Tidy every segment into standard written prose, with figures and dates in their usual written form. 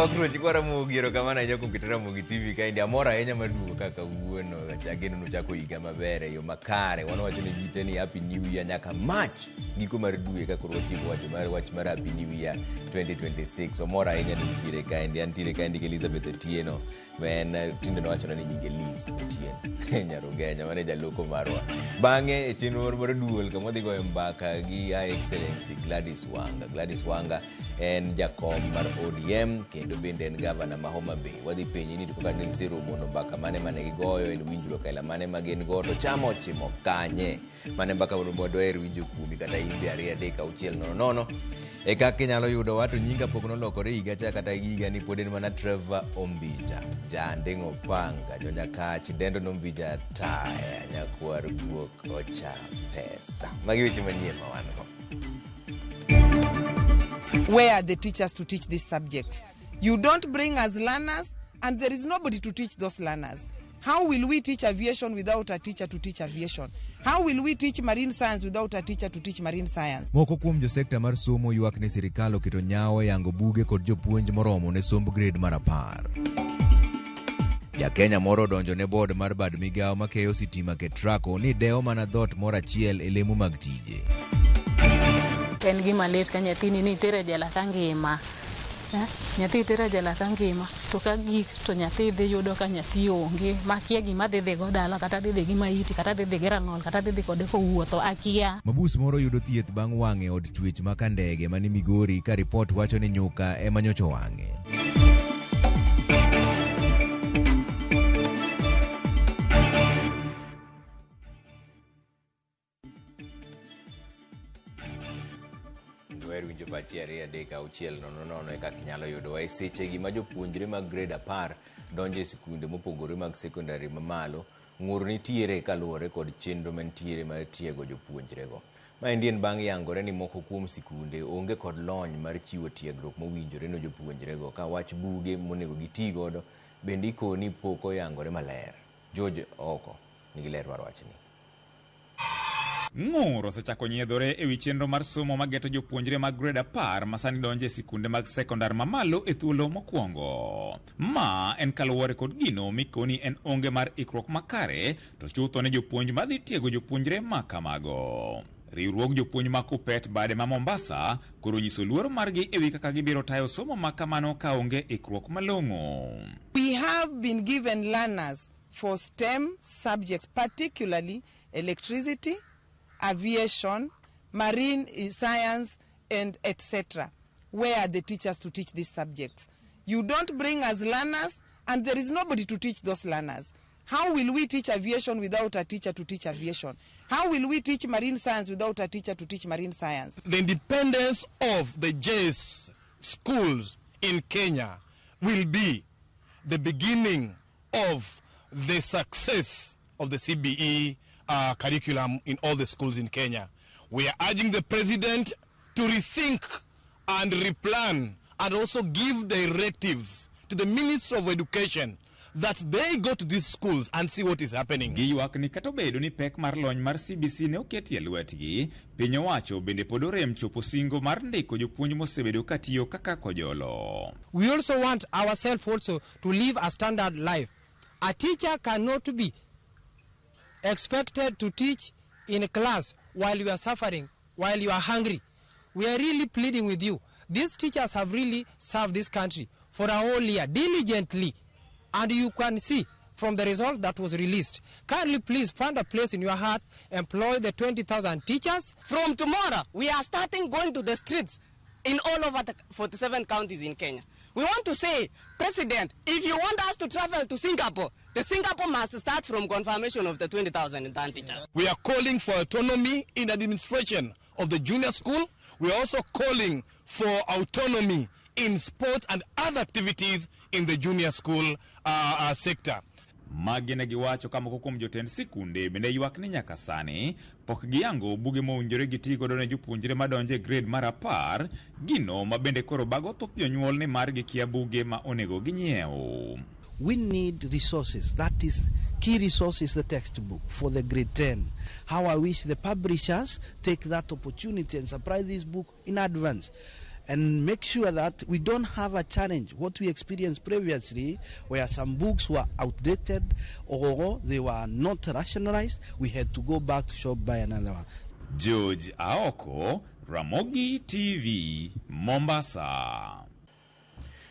Opak Ruoth nyikwa Ramogi, erokamano ahinya kuom keto Ramogi TV kaendi. Amor ahinya mar duogo ka kawuono. Ageno nuchako higa maber e yo makare. Wan wacho ne ji te ni Happy New Year nyaka March giko mar dwe ka koro watieko wacho mar wach mar Happy New Year 2026. Omor ahinya ni nitiere kaendi. Antiere kaendi gi Elizabeth Otieno. Ma en tinde nowachona ni nyinge Liz Otieno Nyarugenya mane jaloko marwa. Bang'e e chenro mar duol kama wadhi goyo mbaka gi Her Excellency Gladys Wanga. Gladys Wanga en jakom mar ODM kendo bende en gavana ma Homa Bay. Wadhi penje ni to kaka ne giseromo no mbaka mane mane gigoyo, en winjruok aila mane ma gin go to chama ochimo kanye. Mane mbaka ma dwaher winjo kuomi kata in be 2 3 6 0 0 e kaka inyalo yudowa to nyinga pok nolokore higa cha kata higa ni pod en mana Trevor Ombija Janding' Opanga Jonyakach Dendo Nombija Taya Nyakwar Guok Ocha Pesa. Magi weche manyien ma wan go. Where are the teachers to teach this subject? You don't bring us learners, and there is nobody to teach those learners. How will we teach aviation without a teacher to teach aviation? How will we teach marine science without a teacher to teach marine science? Moko kuom jo sekta mar somo ywak ni sirikal oketo nyawo e yango buge kod jopuonj moromo ne somb grade mar 10. Ja-Kenya moro odonjo ne board mar bad migawo makeyo sitima KETRACO ni dewo mana dhoot moro achiel e lemo mag tije. En gima lit ka nyathini ni itere jela ka ngima. Nyathi itero e jela ka ngima to ka gik to nyathi dhi yudo ka nyathi onge makia gima dhi dhi go dala kata dhi dhi gi maiti kata dhi dhi gi rang'ol kata dhi dhi kode kowuotho akia. Mabus moro yudo thieth bang' wang' e od twech ma Kandege mani Migori ka ripot wacho ni nyuka ema nyocha owang'e. Dwaher winjo pachi 2 3 6 0 0 e kaka inyalo yudowa e sechegi ma jopuonjre mag grade 10 donjo e sikunde mopogore mag sekondari mamalo. Ng'ur nitiere kaluwore kod chenro mantiere mar tiego jopuonjrego. Maendi en bang' yangore ni moko kuom sikunde onge kod lony mar chiwo tiegruok mowinjore ne jopuonjrego ka wach buge monego giti godo bende ikoni pok oyangore maler. George Oko nigi ler mar wachni. Ng'ur osechako nyiedhore e wi chenro mar somo mageto jopuonjre mag grade 10 ma sani donjo e sikunde mag sekondar mamalo e thuolo mokwongo. Ma en kaluwore kod gino mikoni en onge mar ikruok makare to chutho ne jopuonj madhi tiego jopuonjre ma kamago. Riwruog jopuonj ma Kuppet bade ma Mombasa koro nyiso luoro margi e wi kaka gibiro tayo somo ma kamano ka onge ikruok malong'o. We have been given learners for STEM subjects, particularly electricity, aviation, marine science, and etc. Where are the teachers to teach these subjects? You don't bring us learners, and there is nobody to teach those learners. How will we teach aviation without a teacher to teach aviation? How will we teach marine science without a teacher to teach marine science? The independence of the JS schools in Kenya will be the beginning of the success of the CBE curriculum in all the schools in Kenya. We are urging the president to rethink and replan and also give directives to the Minister of Education that they go to these schools and see what is happening. Giywak ni kata obedo ni pek mar lony mar CBC ne oketi e lwetgi, piny owacho bende pod orem chopo singo mar ndiko jopuonj mosebedo katiyo kaka kojolo. We also want ourselves also to live a standard life. A teacher cannot be expected to teach in class while you are suffering, while you are hungry. We are really pleading with you. These teachers have really served this country for a whole year diligently, and you can see from the result that was released. Kindly please find a place in your heart, employ the 20,000 teachers. From tomorrow, we are starting going to the streets in all over the 47 counties in Kenya. We want to say, President, if you want us to travel to Singapore, the Singapore must start from confirmation of the 20,000 intern teachers. We are calling for autonomy in administration of the junior school. We are also calling for autonomy in sports and other activities in the junior school sector. Magi ne giwacho ka moko kuom jotend sikunde bende ywak ni nyaka sani pok giyango buge mowinjore giti godo ne jopuonjre madonjo e grade mar 10, gino ma bende koro bago thoth jonyuol ni mar gikia buge ma onego ginyiew. We need resources. That is key resource is the textbook for the grade 10. How I wish the publishers take that opportunity and supply this book in advance. and make sure that we don't have a challenge, what we experienced previously, where some books were outdated or they were not rationalized. We had to go back to shop, buy another one. George Aoko, Ramogi TV, Mombasa.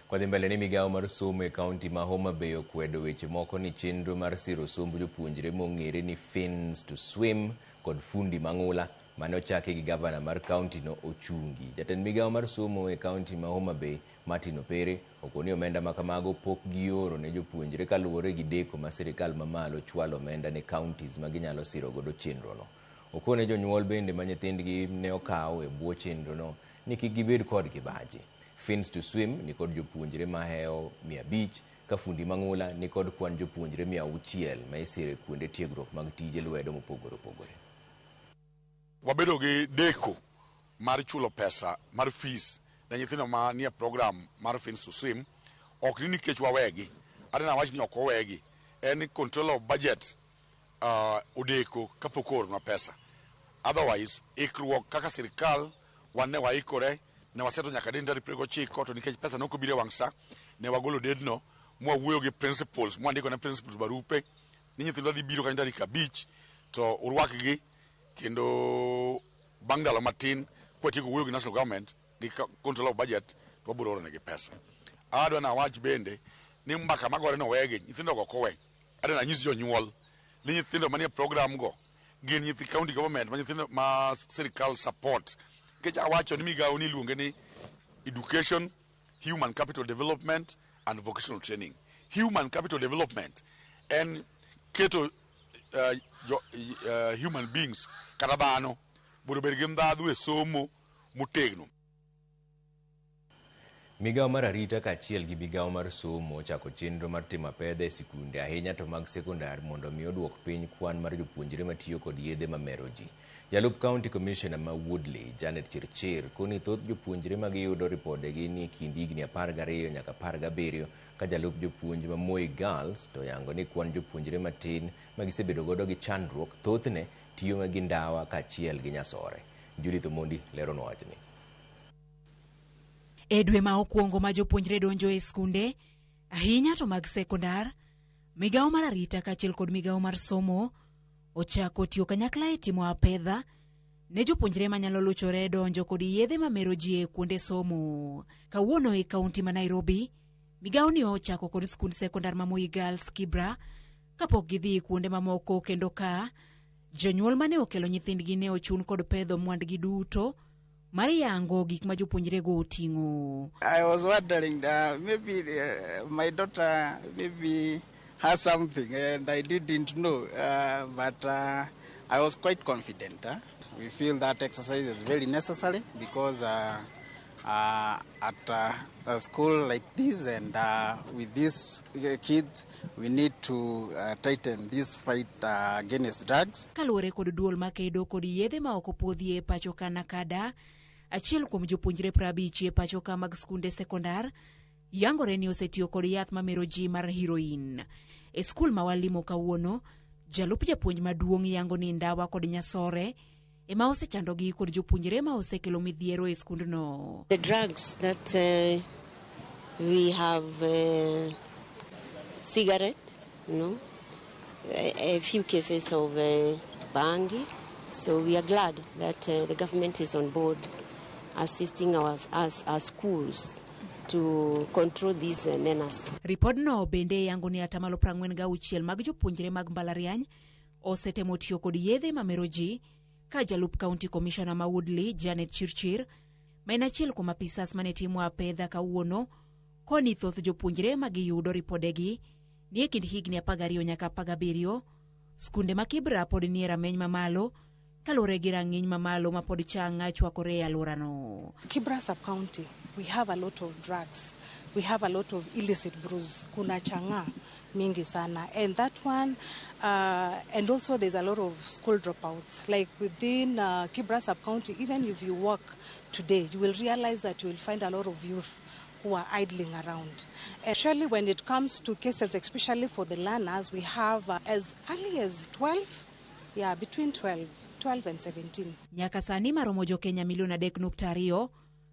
Kwadhi mbele ni migawo mar somo e kaunti ma Homa Bay okwedo weche moko ni chenro mar siro somb jopuonjre mong'ere ni Fins to Swim kod Fundi Mang'ula mane ochaki gi gavana mar kaunti no ochungi. Jatend migawo mar somo e kaunti ma Homa Bay Martin Opere okoni omenda ma kamago pok gioro ne jopuonjre kaluwore gi deko ma sirikal mamalo chwalo omenda ne counties ma ginyalo siro godo chenro no. Okone jonyuol bende ma nyithindgi ne okaw e bwo chenro no ni kik gibed kod kibaji. Fins to Swim ni kod jopuonjre mahewo 500 ka Fundi Mang'ula ni kod kwan jopuonjre 600 ma isiro e kuonde tiegruok mag tije lwedo mopogore opogore. Wabedo gi deko mar chulo pesa mar fees ne nyithindo ma nie program mar Fins to Swim, ok ni nikech wawegi, adena wach ni ok owegi, en ni control of budget odeko kapok ooronwa pesa. Otherwise, ikruok kaka sirikal wan ne waikore, ne waseto nyaka den tarik 29, to nikech pesa ne ok obiro e wang' sa, ne wagolo dedno, mwawuoyo gi principals, mwandiko ne principals barupe ni nyithindwa dhi biro kanyo tarik 5 to urwakgi, kendo bang' ndalo matin kwatieko wuoyo gi national government gi control of budget to wabiro oro negi pesa. Adwa nawach bende ni mbaka magore no wegi, nyithindo go ok owe. Adwa nanyis jonyuol ni nyithindo manie program go gin nyithi county government ma nyithindo ma sirikal support. Nikech awacho ni migawo ni iluonge ni Education, Human Capital Development and Vocational Training. Human Capital Development en keto human beings kata dhano mondo obed gi ndhadhu e somo motegno. Migawo mar arita kaachiel gi migawo mar somo ochako chenro mar timo apedha e sikunde ahinya to mag sekondar mondo mi oduok piny kwan mar jopuonjre matiyo kod yedhe mamero ji. Jalup County Commissioner ma Woodley, Janet Chirchir, koni thoth jopuonjre ma giyudo ripodegi ni kind higni 12 nyaka 17 ka jalup jopuonj ma Moi Girls to yango ni kwan jopuonjre matin ma gisebedo godo gi chandruok thothne tiyo gi ndawa kaachiel gi nyasore. Judith Omondi leronwa wachni. E dwe ma okwongo ma jopuonjre donjo e skunde, ahinya to mag sekondar, migawo mar arita kaachiel kod migawo mar somo ochako tiyo kanyakla e timo apedha ne jopuonjre manyalo luchore donjo kod yedhe mamero ji e kuonde somo. Kawuono e kaunti ma Nairobi, migawo ni ochako kod skund sekondar ma Moi Girls Kibra kapok gidhi kuonde mamoko, kendo ka jonyuol mane okelo nyithindgi ne ochun kod pedho mwandgi duto mar yango gik ma jopuonjrego oting'o. I was wondering maybe my daughter maybe has something and I didn't know, but I was quite confident. We feel that exercise is very necessary because at a school like this and with these kids, we need to tighten this fight against drugs. Kaluwore kod duol makedo kod yedhe ma ok opwodhi e pacho ka Nakada, achiel kuom jopuonjre 50 e pacho ka mag skunde sekondar yangore ni osetiyo kod yath mamero ji mar heroin. E skul ma walimo kawuono, jalup japuonj maduong' yango ni ndawa kod nyasore ema osechandogi kod jopuonjre ma osekelo midhiero e skundno. The drugs that we have, cigarette, no? A few cases of bangi. So we are glad that the government is on board assisting our schools to control this menace. Ripodno bende yango ni atamalo 46 mag jopuonjre mag mbalariany osetemo tiyo kod yedhe mamero ji, ka jalup County Commissioner ma Woodley Janet Chirchir, ma en achiel kuom apisas mane timo apedha kawuono, koni thoth jopuonjre ma giyudo ripodegi ni e kind higni 12 nyaka 17. Skunde ma Kibra pod nie rameny mamalo kaluwore gi rang'iny mamalo ma pod chang'a chwakore e alworano. Kibra sub-county, we have a lot of drugs. We have a lot of illicit brews. Kuna chang'aa mingi sana. And that one, and also there's a lot of school dropouts. Like within Kibra sub-county, even if you walk today, you will realize that you will find a lot of youth who are idling around. Actually, when it comes to cases, especially for the learners, we have as early as 12, yeah, between 12 and 17. Nyaka sani maromo jo Kenya milion 3.2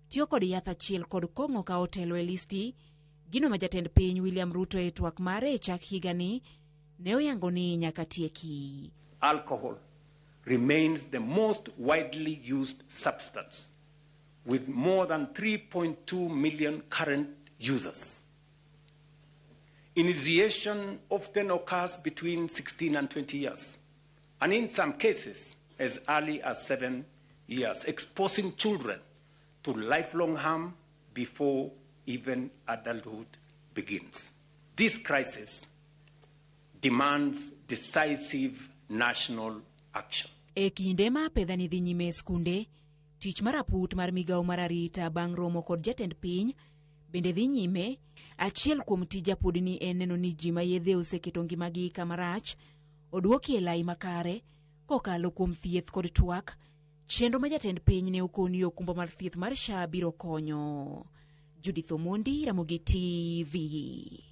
tiyo kod yath achiel kod kong'o ka otelo e listi, gino ma jatend piny William Ruto e twak mare e chak higani ne oyango ni nyaka tieki. Alcohol remains the most widely used substance, with more than 3.2 million current users. Initiation often occurs between 16 and 20 years, and in some cases as early as 7 years, exposing children to lifelong harm before even adulthood begins. This crisis demands decisive national action. E kinde ma apedha ni dhi nyime e skunde, tich mar aput mar migawo mar arita bang' romo kod jatend piny bende dhi nyime. Achiel kuom tij apudni en neno ni ji ma yedhe oseketo ngimagi kama rach oduoki e lai makare kokalo kuom thieth kod twak, chenro ma jatend piny ne okoni okumba mar thieth mar SHA biro konyo. Judith Omondi, Ramogi TV.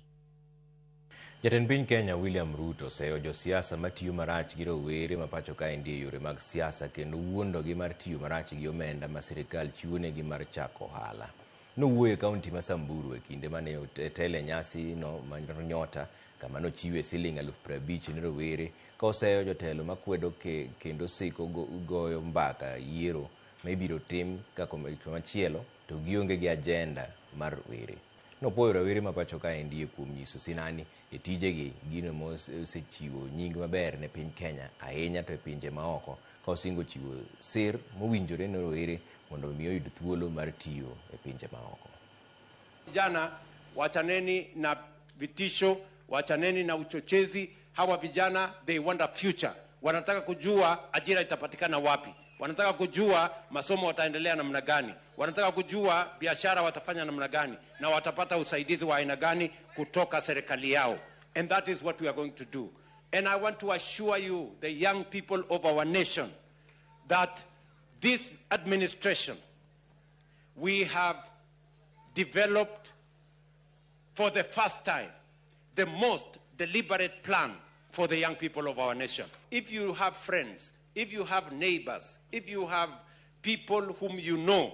Jatend piny Kenya William Ruto oseyo josiasa matiyo marach gi rowere ma pacho kaendi e yore mag siasa kendo wuondogi mar tiyo marach gi omenda ma sirikal chiwonegi mar chako ohala. Nowuoyo e kaunti ma Samburu e kinde mane otelo e nyasi no mar nyota kama nochiwe siling 50,000 ne rowere ka oseyo jotelo makwedo kendo siko goyo mbaka yiero ma ibiro tim ka komachielo to gionge gi ajenda mar rowere. Nopuoyo rowere ma pacho kaendi kuom nyiso sinani e tijegi gino mosechiwo nying maber ne piny Kenya ahinya to e pinje maoko ka osingo chiwo sir mowinjore ne rowere mondo mi oyud thuolo mar tiyo e pinje maoko. Vijana, wachaneni na vitisho, wachaneni na uchochezi. Hawa vijana, they want a future. Wanataka kujua ajira itapatikana wapi, wanataka kujua masomo wataendelea namna gani, wanataka kujua biashara watafanya namna gani na watapata usaidizi wa aina gani kutoka serikali yao. And that is what we are going to do. And I want to assure you, the young people of our nation, that this administration, we have developed for the first time the most deliberate plan for the young people of our nation. If you have friends, if you have neighbors, if you have people whom you know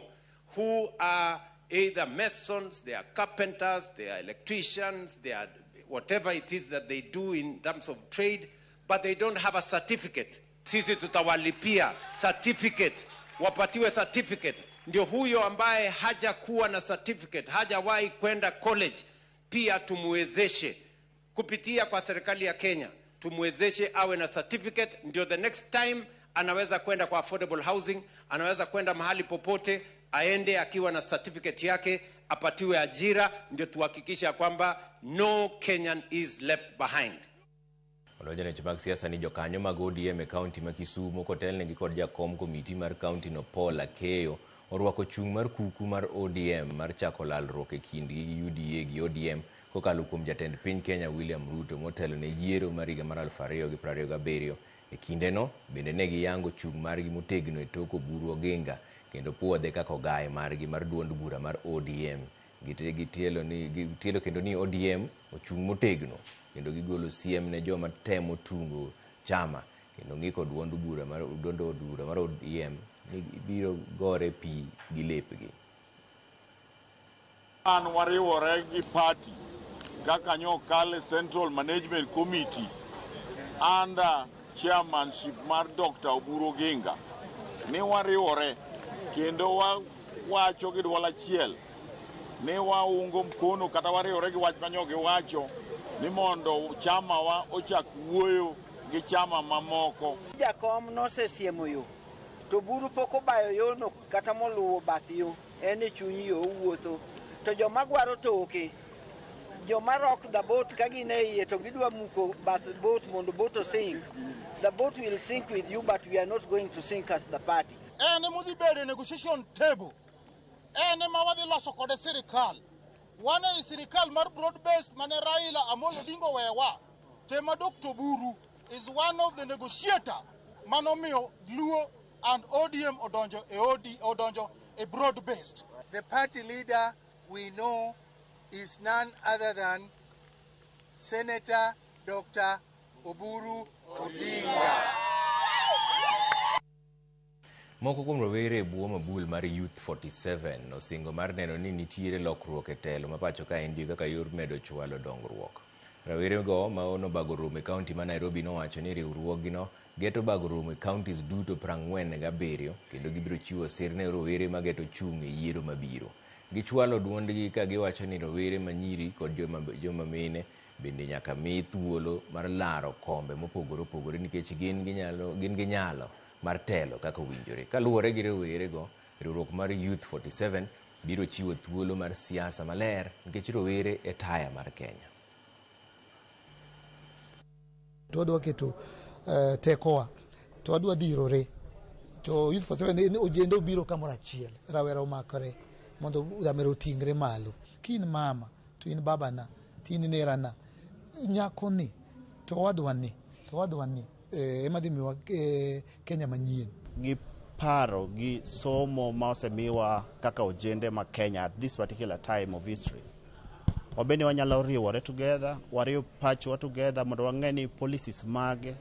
who are either masons, they are carpenters, they are electricians, they are whatever it is that they do in terms of trade, but they don't have a certificate. Sisi tutawalipia certificate, wapatiwe certificate. Ndio huyo ambaye hajakuwa na certificate, hajawahi kwenda college, pia tumwezeshe kupitia kwa serikali ya Kenya, tumwezeshe awe na certificate, ndio the next time anaweza kwenda kwa affordable housing, anaweza kwenda mahali popote, aende akiwa na certificate yake, apatiwe ajira, ndio tuhakikisha kwamba no Kenyan is left behind. Odonjo ne weche mag siasa ni jokanyo mag ODM e kaunti ma Kisumu kotelnegi kod jakom komiti mar kaunti no Paul Akeyo orwako chung' mar kuku mar ODM mar chako lalruok e kindgi gi UDA gi ODM kokalo kuom jatend piny Kenya William Ruto motelo ne yiero mar higa mar 2027. E kindeno bende ne giyango chung' margi motegno e tok Oburu Oginga kendo puodhe kaka ogaye margi mar duond bura mar ODM. Gitielo kendo ni ODM ochung' motegno kendo gigolo siem ne joma temo tungo chama kendo ng'iko duond bura mar ODM ni biro gore pi gi lepgi. An wariwore gi party kaka nyokale Central Management Committee under chairmanship mar Dr. Oburu Oginga ni wariwore kendo wawacho gi dwol achiel ni waungo mkono kata wariwore gi wach manyo giwacho ni mondo chama wa ochak wuoyo gi chama mamoko. Jakom nosesiemo yo to Oburu pok obayo yono kata moluwo bath yo, en e chuny yo owuotho. To joma gwaro toke, joma rock the boat ka gin e iye to gidwa muko bath boat mondo boat osink. The boat will sink with you, but we are not going to sink as the party. En emodhi bedo e negotiation table, en ema wadhi loso kode sirikal. Wan ei sirikal mar broad based mane Raila Amolo Odinga owewa, tema Dr. Oburu is one of the negotiator manomiyo Luo and ODM odonjo e OD, odonjo e broad based. The party leader we know is none other than Senator Dr. Oburu Odinga. Moko kuom rowere e bwo mabul mar Youth 47 osingo mar neno ni nitiere lokruok e telo ma pacho kaendi kaka yor medo chwalo dongruok. Rawerego ma nobago romo e kaunti ma Nairobi nowacho ni riwruogno geto bago romo e counties duto 47 kendo gibiro chiwo sir ne rowere mageto chung' e yiero mabiro. Gichwalo duondgi ka giwacho ni rowere manyiri kod joma mine bende nyaka mi thuolo mar laro kombe mopogore opogore nikech gin gi nyalo mar telo kaka owinjore. Kaluwore gi rowerego, riwruok mar Youth 47 biro chiwo thuolo mar siasa maler nikech rowere e taya mar Kenya. To wadwa keto tekowa, to wadwa dhirore, to Youth 47 ojende obiro kamoro achiel, rawera omakore mondo ramera oting're malo. Ka in mama to in babana to in nerana, nyakoni to owadwani to owadwani ema dhi miwa Kenya manyien. Gi paro gi somo ma osemiwa kaka ojende ma Kenya at this particular time of history, wabende wanyalo riwore together, wariw pachwa together mondo wang'e ni policies mage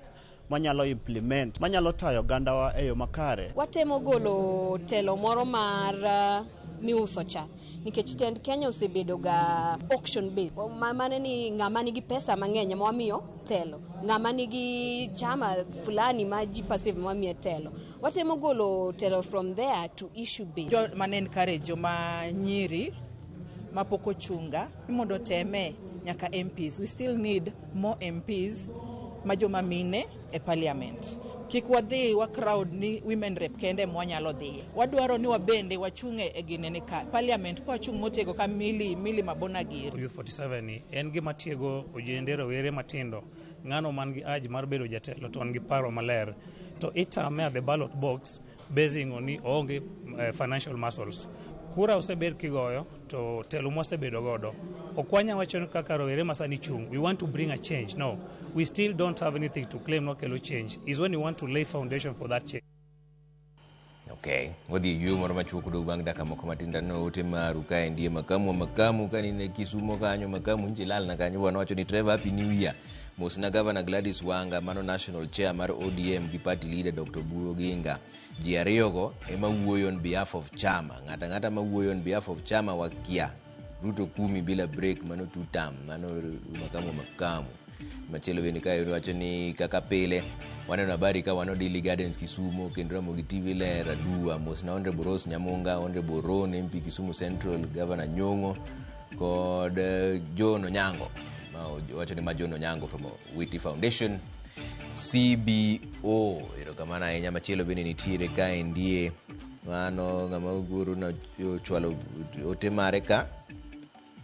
manyalo implement, manyalo tayo ogandawa e yo makare. Watemo golo telo moro mar miuso cha nikech tend Kenya osebedo ga auction base. Mane ni ng'ama nigi pesa mang'eny ema wamiyo telo, ng'ama nigi chama fulani ma ji perceive ema wamiyo telo. Watemo golo telo from there to issue based. Jo mane encourage joma nyiri mapok ochunga ni mondo oteme nyaka MPs. We still need more MPs ma joma mine e parliament. Kik wadhi wa crowd ni women rep kende mwanyalo dhiye. Wadwaro ni wabende wachung' e ginene ka parliament ka wachung' motego ka Milly Mabona giri. Youth 47 ni en gima tiego ojende rowere matindo, ng'ano man gi urge mar bedo jatelo to en gi paro maler to itame at the ballot box basing on ni oonge financial muscles. Kura osebed kigoyo to telo mwasebedo godo ok wanyal wacho ni kaka rowere masani chung', we want to bring a change. No, we still don't have anything to claim nokelo change. Is when you want to lay foundation for that change. Okay, wadhi e yueyo moro machuok dog bang' dakika moko matin taneno ote maru kaendi e makamu wa makamu kanine Kisumo kanyo makamu nchi lalna kanyo bwana wacho ni Trevor happy new year. Mosna Governor Gladys Wanga mano national chair mar ODM gi party leader Dr. Oburu Oginga. Ji ariyogo ema wuoyo on behalf of chama. Ng'ata ng'ata ma wuoyo on behalf of chama wakia. Ruto kumi bila break mano two term mano makamu wa makamu. Machielo bende kae wacho ni kaka pile waneno habari ka wano Daily Gardens Kisumo kendo Ramogi TV ler aduwa. Mosna Honorable Rose Nyamunga, Honorable Ron MP Kisumu Central, Governor Nyong'o kod John Onyango. Wacho ni ma John Onyango from Witty Foundation CBO. Erokamano ahinya. Machielo bende nitiere kaendie mano ng'ama oguru nochwalo ote mare ka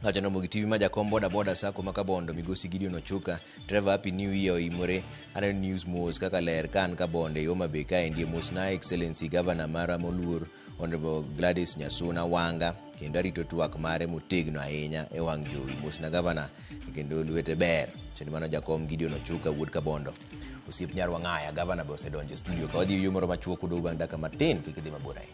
wacho ni Ramogi TV ma jakom boda boda sako ma Kabondo migosi Gideon Ochuka. Trevor happy new year oimore. Aneno news mos kaka ler ka an Kabondo e Homa Bay kaendi. Mosna Excellency Governor mara moluor Honorable Gladys Nyasuna Wanga kendo arito twak mare motegno ahinya e wang' jowi. Mosna Governor kendo lwete ber. Chendo mano jakom Gideon Ochuka wuod Kabondo. Osiep nyar Wang'aya, Governor be osedonjo e studio. Ka wadhi e yo moro machuok udog bang' dakika matin kik idhi mabor ahinya.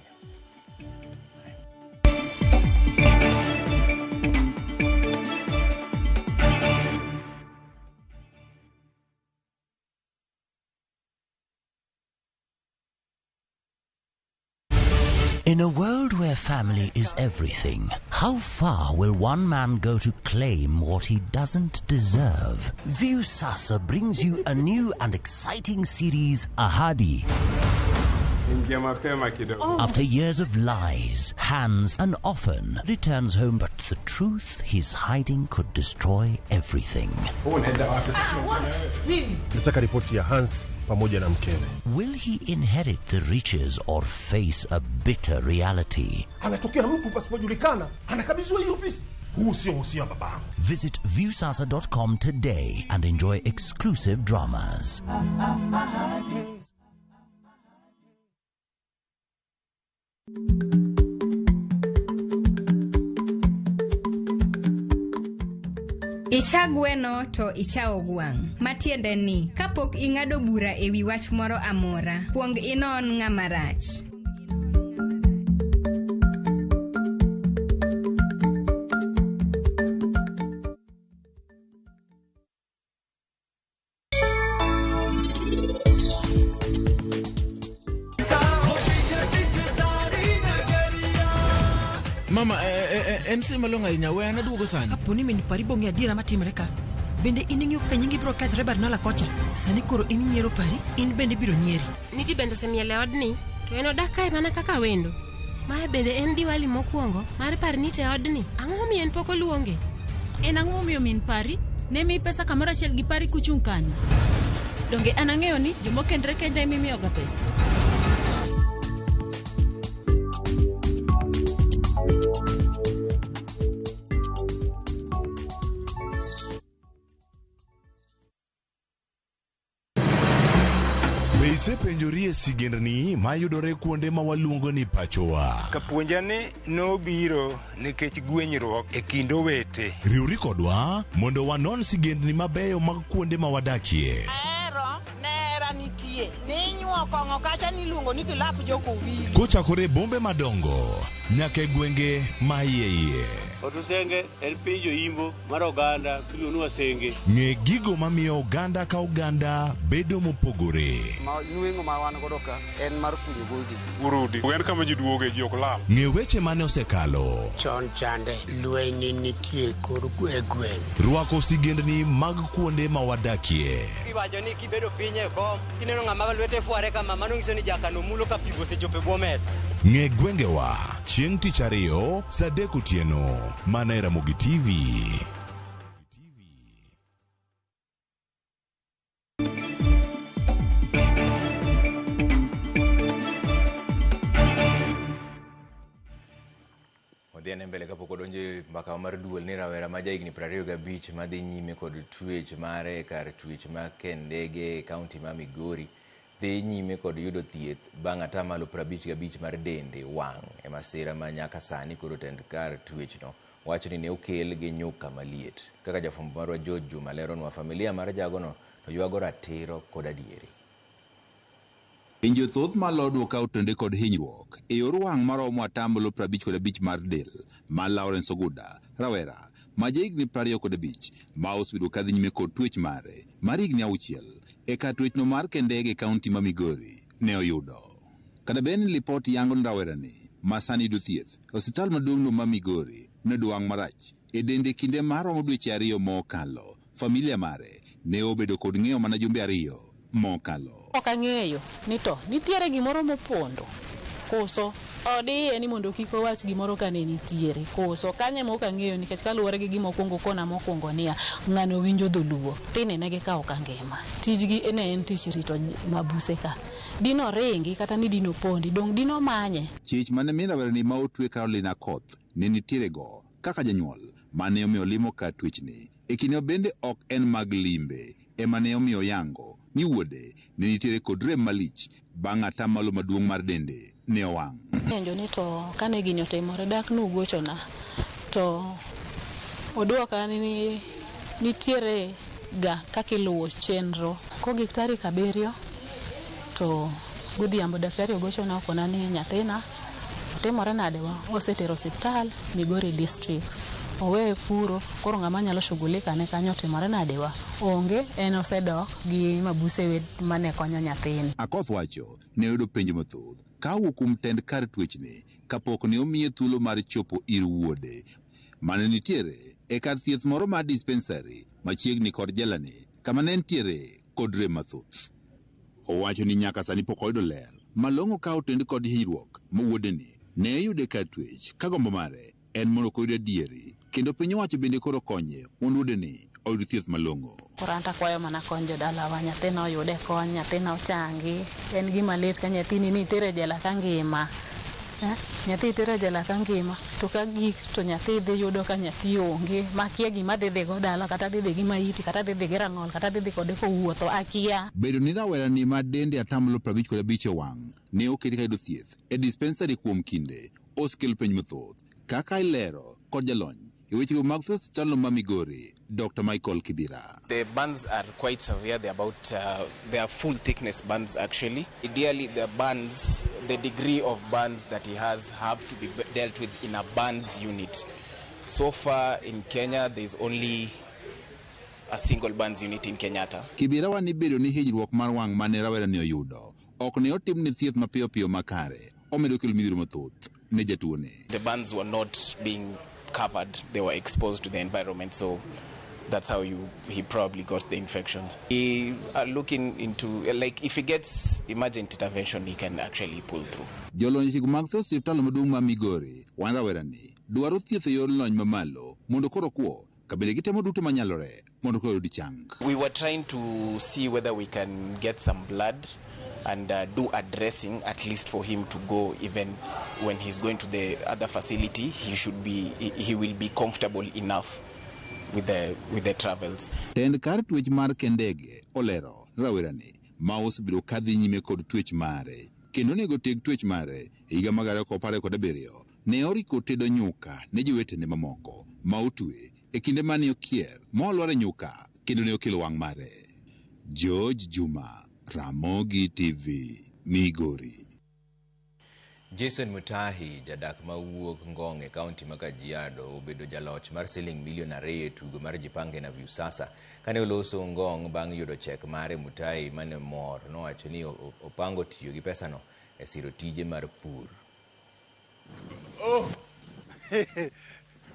In a world where family is everything, how far will one man go to claim what he doesn't deserve? Viusasa brings you a new and exciting series, Ahadi. Ingia mapema kidogo. After years of lies, Hans an orphan returns home, but the truth he's hiding could destroy everything. Unaenda wapi? Nataka ripoti ya Hans pamoja na mkewe. Will he inherit the riches or face a bitter reality? Anatokea mtu pasipojulikana, anakabidhiwa hii ofisi. Huu sio usia wa babangu. Visit viusasa.com today and enjoy exclusive dramas. Icha gweno to ichawo gwang'. Matiende ni, kapok ing'ado bura e wi wach moro amora, kuong inon ng'ama rach. Mama, en sir malong'o ahinya, we an aduogo sani. Kapo ni min pari bong'e adiera matimore ka, bende in ing'eyo kaka nyingi biro kethore Barnala kocha? Sani koro in inyiero pari, in bende ibiro nyieri. Ni ji bende osemiel e odni, to en odak kae mana kaka wendo. Mae bende en Diwali mokwongo mar Parnit e odni. Ang'o momiyo en pok oluonge? En ang'o momiyo min pari ne miyi pesa kamoro achiel gi pari kuchung' kanyo? Donge an ang'eyo ni jomokendre kende ema imiyoga pesa? Be isepenjori e sigendni mayudore kuonde ma waluongo ni pachowa? Kapuonja ni nobiro nikech gwenyruok e kind owete. Riwri kodwa mondo wanon sigendni mabeyo mag kuonde ma wadakie. Ahero nera nitie ninyuo kong'o kacha niluongo ni kilap jokowili. Kochakore e bombe madongo nyaka e gwenge ma iye iye. Otusenge en piny joimbo mar oganda miluongo ni Wasenge. Ng'e gigo mamiyo oganda ka oganda bedo mopogore. Ma nweng'o ma wan godo ka en mar kunyo goldi. Urudi. En kama ji duoge ji ok lal. Ng'e weche mane osekalo. Chon chande lweny ne nitie kor e gweng'. Rwako sigendni mag kuonde ma wadakie. Iwacho ni kibedo piny e kom kineno ng'ama lwete fware kama mano nyiso ni jakano mulo ka pi osechopo e bwo mesa. Ng'e gwengewa chieng' tich ariyo saa 3 otieno mana e Ramogi TV. Odhi ane mbele kapok odonjo e mbaka mar duol ni rawera ma jahigni 25 madhi nyime kod twech mare e kar twech ma Kendege e kaunti ma Migori dhi nyime kod yudo thieth bang' 55% mar dende wang' e masira ma nyaka sani koro tend kar twechno wacho ni ne okel gi nyuka maliet. Kaka jafwambo marwa George Juma leronwa, familia mar jagono to ywago ratiro kod adieri. Pinje thoth ma lodwa ka otende kod hinyruok e yor wang' maromo 55% mar del ma Lawrence Oguda, rawera ma jahigni 25 ma osebedo kadhi nyime kod twech mare mar higni 6 e kar twechno mar Kendege e kaunti ma Migori ne oyudo. Kata bed ni lipot yango ni rawerani ma sani yudo thieth e osiptal maduong'no ma Migori noyudo wang' marach e dende kinde maromo dweche 2 mokalo, familia mare ne obedo kod ng'eyo mana jumbe 2 mokalo. Ok ang'eyo ni to nitiere gimoro mopondo koso odiye ni mondo kik owach gimoro ka ne nitiere koso kanye ma ok ang'eyo nikech kaluwore gi gima okwongo kona mokwongo niya ng'ano winjo dholuo tini ne gikawo ka ngima tijgi ne en tich rito mabuse ka dino ringi kata ni dino pondi dong dino manye. Chich mane min rawerani ma otwe Caroline Akoth ne nitiere go kaka janyuol mane omiyo limo kar twechni e kinde bende ok en mag limbe ema ne omiyo yango ni wuode ne nitiere kod rem malich bang' atamalo maduong' mar dende ne owang'. Penjo ni to kane gini otimore dak nugochona to oduoka ni nitiere ga kaka iluwo chenro. Kogik tarik 7 to godhiambo daktari ogochona okona ni nyathina otimore nade wa osetero osiptal Migori district. Oweye kuro koro ng'ama nyalo shughulika ne kanyo otimore nade wa onge en osedok gi mabuse mane konyo nyathini. Akoth wacho ne oyudo penjo mathoth ka owuok kuom tend kar twechne kapok ne omiye thuolo mar chopo ir wuode mane nitiere e kar thieth moro mar dispensary machiegni kod jelani kama ne nitiere kod rem mathoth. Owacho ni nyaka sani pok oyudo ler malong'o ka otend kod hinyruok ma wuodeni ne oyudo e kar twech ka gombo mare en mondo koyud adieri kendo piny owacho bende koro konye mondo wuodeni oyud thieth malong'o. Koro an to akwayo mana kony jodalawa, nyathina oyude kony, nyathina ochangi. En gima lit ka nyathini ni itere e jela ka ngima. Nyathi itere e jela ka ngima to ka gik to nyathi dhi yudo ka nyathi onge makia gima dhi dhigo dala kata dhi dhi gi maiti kata dhi dhi gi rang'ol kata dhi dhi kode kowuotho akia. Bedo ni rawerani ma dende 55% owang' ne oketi ka yudo thieth e dispensary kuom kinde osekelo penj mathoth kaka ilero kod jalony e wechego mag thieth osiptalno ma Migori, Dr. Michael Kibira. The burns are quite severe. They're about they are full thickness burns actually. Ideally, the burns, the degree of burns that he has have to be dealt with in a burns unit. So far in Kenya, there is only a single burns unit in Kenyatta. Kibira wani bedo ni hinyruok mar wang' mane rawerani oyudo ok ne otimne thieth mapiyo piyo makare omedo kelo midhiero mathoth ne jatuone. The burns were not being covered, they were exposed to the environment, so that's how he probably got the infection. We are looking into, like, if he gets emergent intervention, he can actually pull through. Jolony chiko mag tho osiptal maduong' ma Migori wan rawerani dwaro thieth e yor lony mamalo mondo koro kwo kabende gitemo duto manyalore mondo koro oyud chang. We were trying to see whether we can get some blood and do a dressing, at least for him to go, even when he's going to the other facility, he will be comfortable enough with the travels. Tend kar twech mar Kendege olero rawerani ma osebiro kadhi nyime kod twech mare kendo onego teg twech mare e higa mar 2017 ne oriko tedo nyuka ne jowetene mamoko ma otwe e kinde mane okier molwar e nyuka kendo ne okelo wang' mare. George Juma, Ramogi TV, Migori. Jason Mutahi, jadak mawuok Ngong e kaunti ma Kajiado, obedo jaloch mar siling milion 2 e tugo mar Jipange na Viusasa. Kane oloso Ngong bang' yudo chek mare, Mutahi mane mor nowacho ni opango tiyo gi pesano e siro tije mar pur. Oh,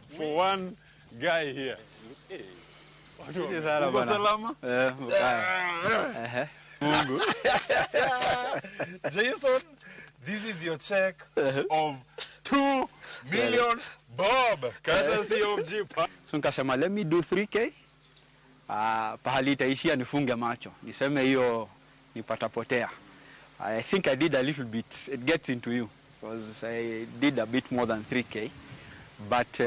for one guy here. Uko salama? Mungu. Jason, this is your check of 2 million bob. Courtesy of Jipa. So nikasema let me do 3K. Pahali itaishia nifunge macho. Niseme hiyo nipatapotea. I think I did a little bit. It gets into you because I did a bit more than 3K. But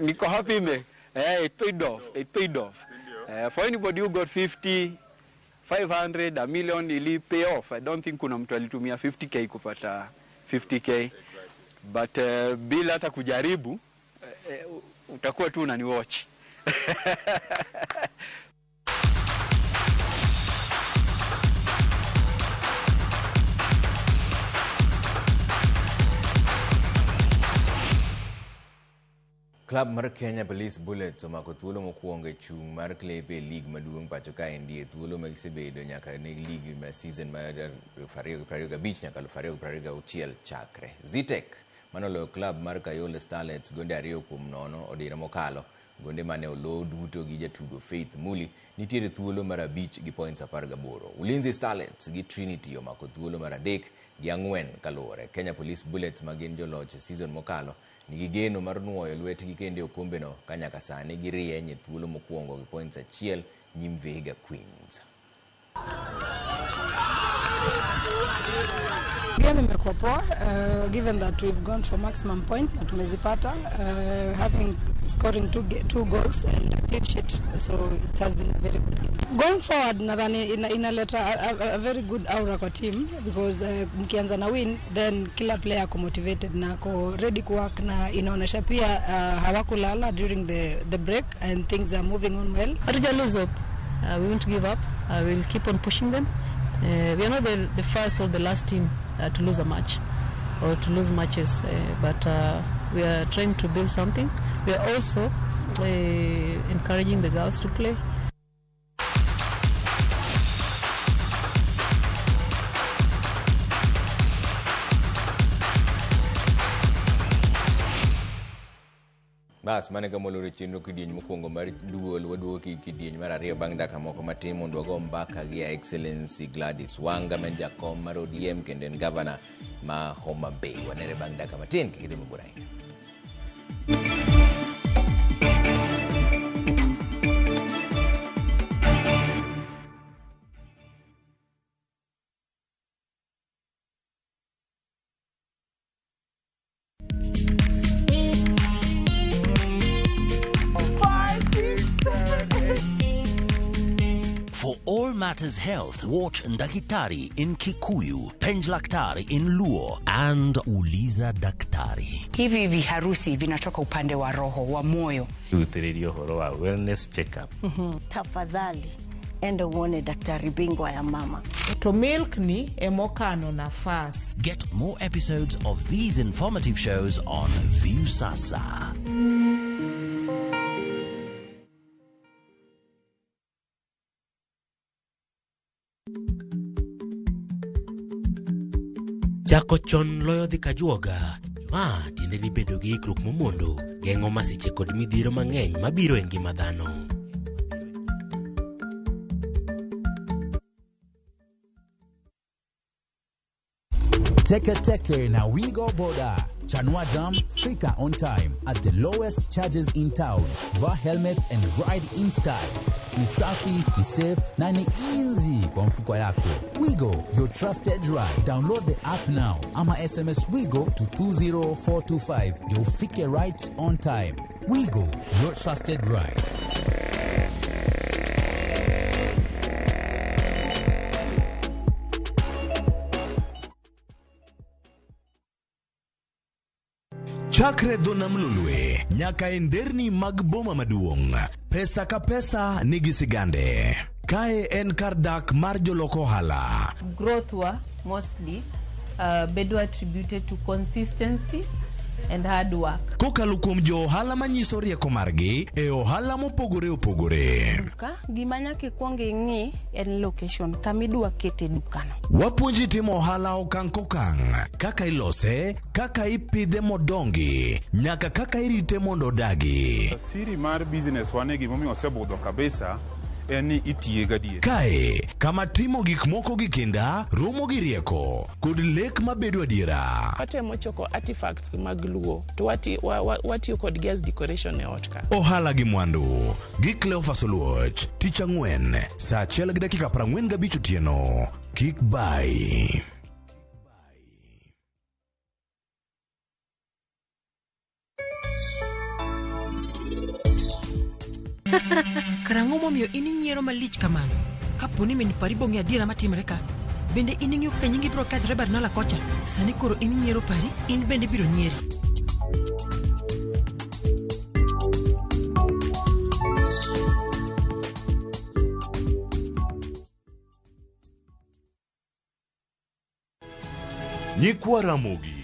niko happy me. It paid off. It paid off. For anybody who got 50, 500, a million, ili pay off. I don't think kuna mtu alitumia 50K kupata 50K. Exactly. But bila hata kujaribu, utakuwa tu unaniwatch. Club mar Kenya Police Bullets omako thuolo mokwongo e chung' mar klepe e lig maduong' pacho kaendi e thuolo ma gisebedo nyaka ne lig ma season mar 2025 nyaka 2026 chakre. Zitek manoloyo club mar Kayole Starlets gonde 2-0 odira mokalo. Gonde mane olo duto gi jatugo Faith Muli nitiere thuolo mar 5 gi points 18. Ulinzi Starlets gi Trinity omako thuolo mar 3 gi 4 kaluwore. Kenya Police Bullets ma gin joloch e season mokalo nigi geno mar nuoyo lwetgi kendo e okombeno ka nyaka sani girieny e thuolo mokwongo gi points 1 nyim Vihiga Queens. Game imekuwa poa, given that we've gone for maximum point na tumezipata, having scoring two goals and a clean sheet, so it has been a very good game. Going forward nadhani inaleta a very good aura kwa team because mkianza na win then kila player ako motivated na ako ready to work, na inaonesha pia hawakulala during the break and things are moving on well. Hatuja lose hope. We won't give up. We'll keep on pushing them. We are not the first or the last team to lose a match or to lose matches, but we are trying to build something. We are also encouraging the girls to play. Bas mane kamolore chenro kidieny mokwongo mar duol waduogo kidieny mar ariyo bang' dakika moko matin mondo wago mbaka gi Excellency Gladys Wanga ma en jakom mar ODM kendo en gavana ma Homa Bay. Wanere bang' dakika matin kik idhi mabor ahinya. For all matters health, watch Ndakitari in Kikuyu, Penjlaktari in Luo, and Uliza Daktari. Hivi viharusi vinatoka upande wa roho, wa moyo. Rutĩrĩria ũhoro wa wellness check-up. Tafadhali enda uone daktari bingwa ya mama. To milk ni emokano nafas. Get more episodes of these informative shows on Viusasa. Chako chon loyo dhi kajuoga. Ma tiende ni bedo gi ikruok momondo geng'o masiche kod midhiero mang'eny mabiro e ngima dhano. Teke Teke na Wigo Boda. Chanua Jam, fika on time at the lowest charges in town. Vaa helmet and ride in style. Ni safi, ni safe na ni easy kwa mfuko yako. Wigo, your trusted ride. Download the app now ama SMS Wigo to 20425 ndio ufike right on time. Wigo, your trusted ride. Chakre dho nam Lolwe nyaka e nderni mag boma maduong', pesa ka pesa nigi sigande. Kae en kar dak mar jolok ohala. Growth wa mostly bedo attributed to consistency and hard work. Kokalo kuom jo ohala manyiso rieko margi e ohala mopogore opogore. Duka, gima nyaka ikwong ing'i en location kama idwa kete dukano. Wapuonji timo ohala okang' kokang', kaka ilose, kaka ipidhe modongi, nyaka kaka irite mondo odagi. Siri mar business wane gimomiyo osebudho kabisa en ni itiye gadier. Kae, kama timo gik moko gi kinda, romo gi rieko, kod lek mabedo adiera. Watemo choko artifacts mag Luo to watiyo kodgi as decoration e ot ka. Ohala gi mwandu gi Cleophas Oluoch, tich ang'wen, saa 1:45 otieno. Kik bai. Karang'o momiyo in inyiero malich kamano? Kapo ni min pari bong'e adiera matimore ka. Bende in ing'eyo kaka nyingi biro kethore Barnala kocha? Sani koro in inyiero pari, in bende ibiro nyieri. Nyikwa Ramogi,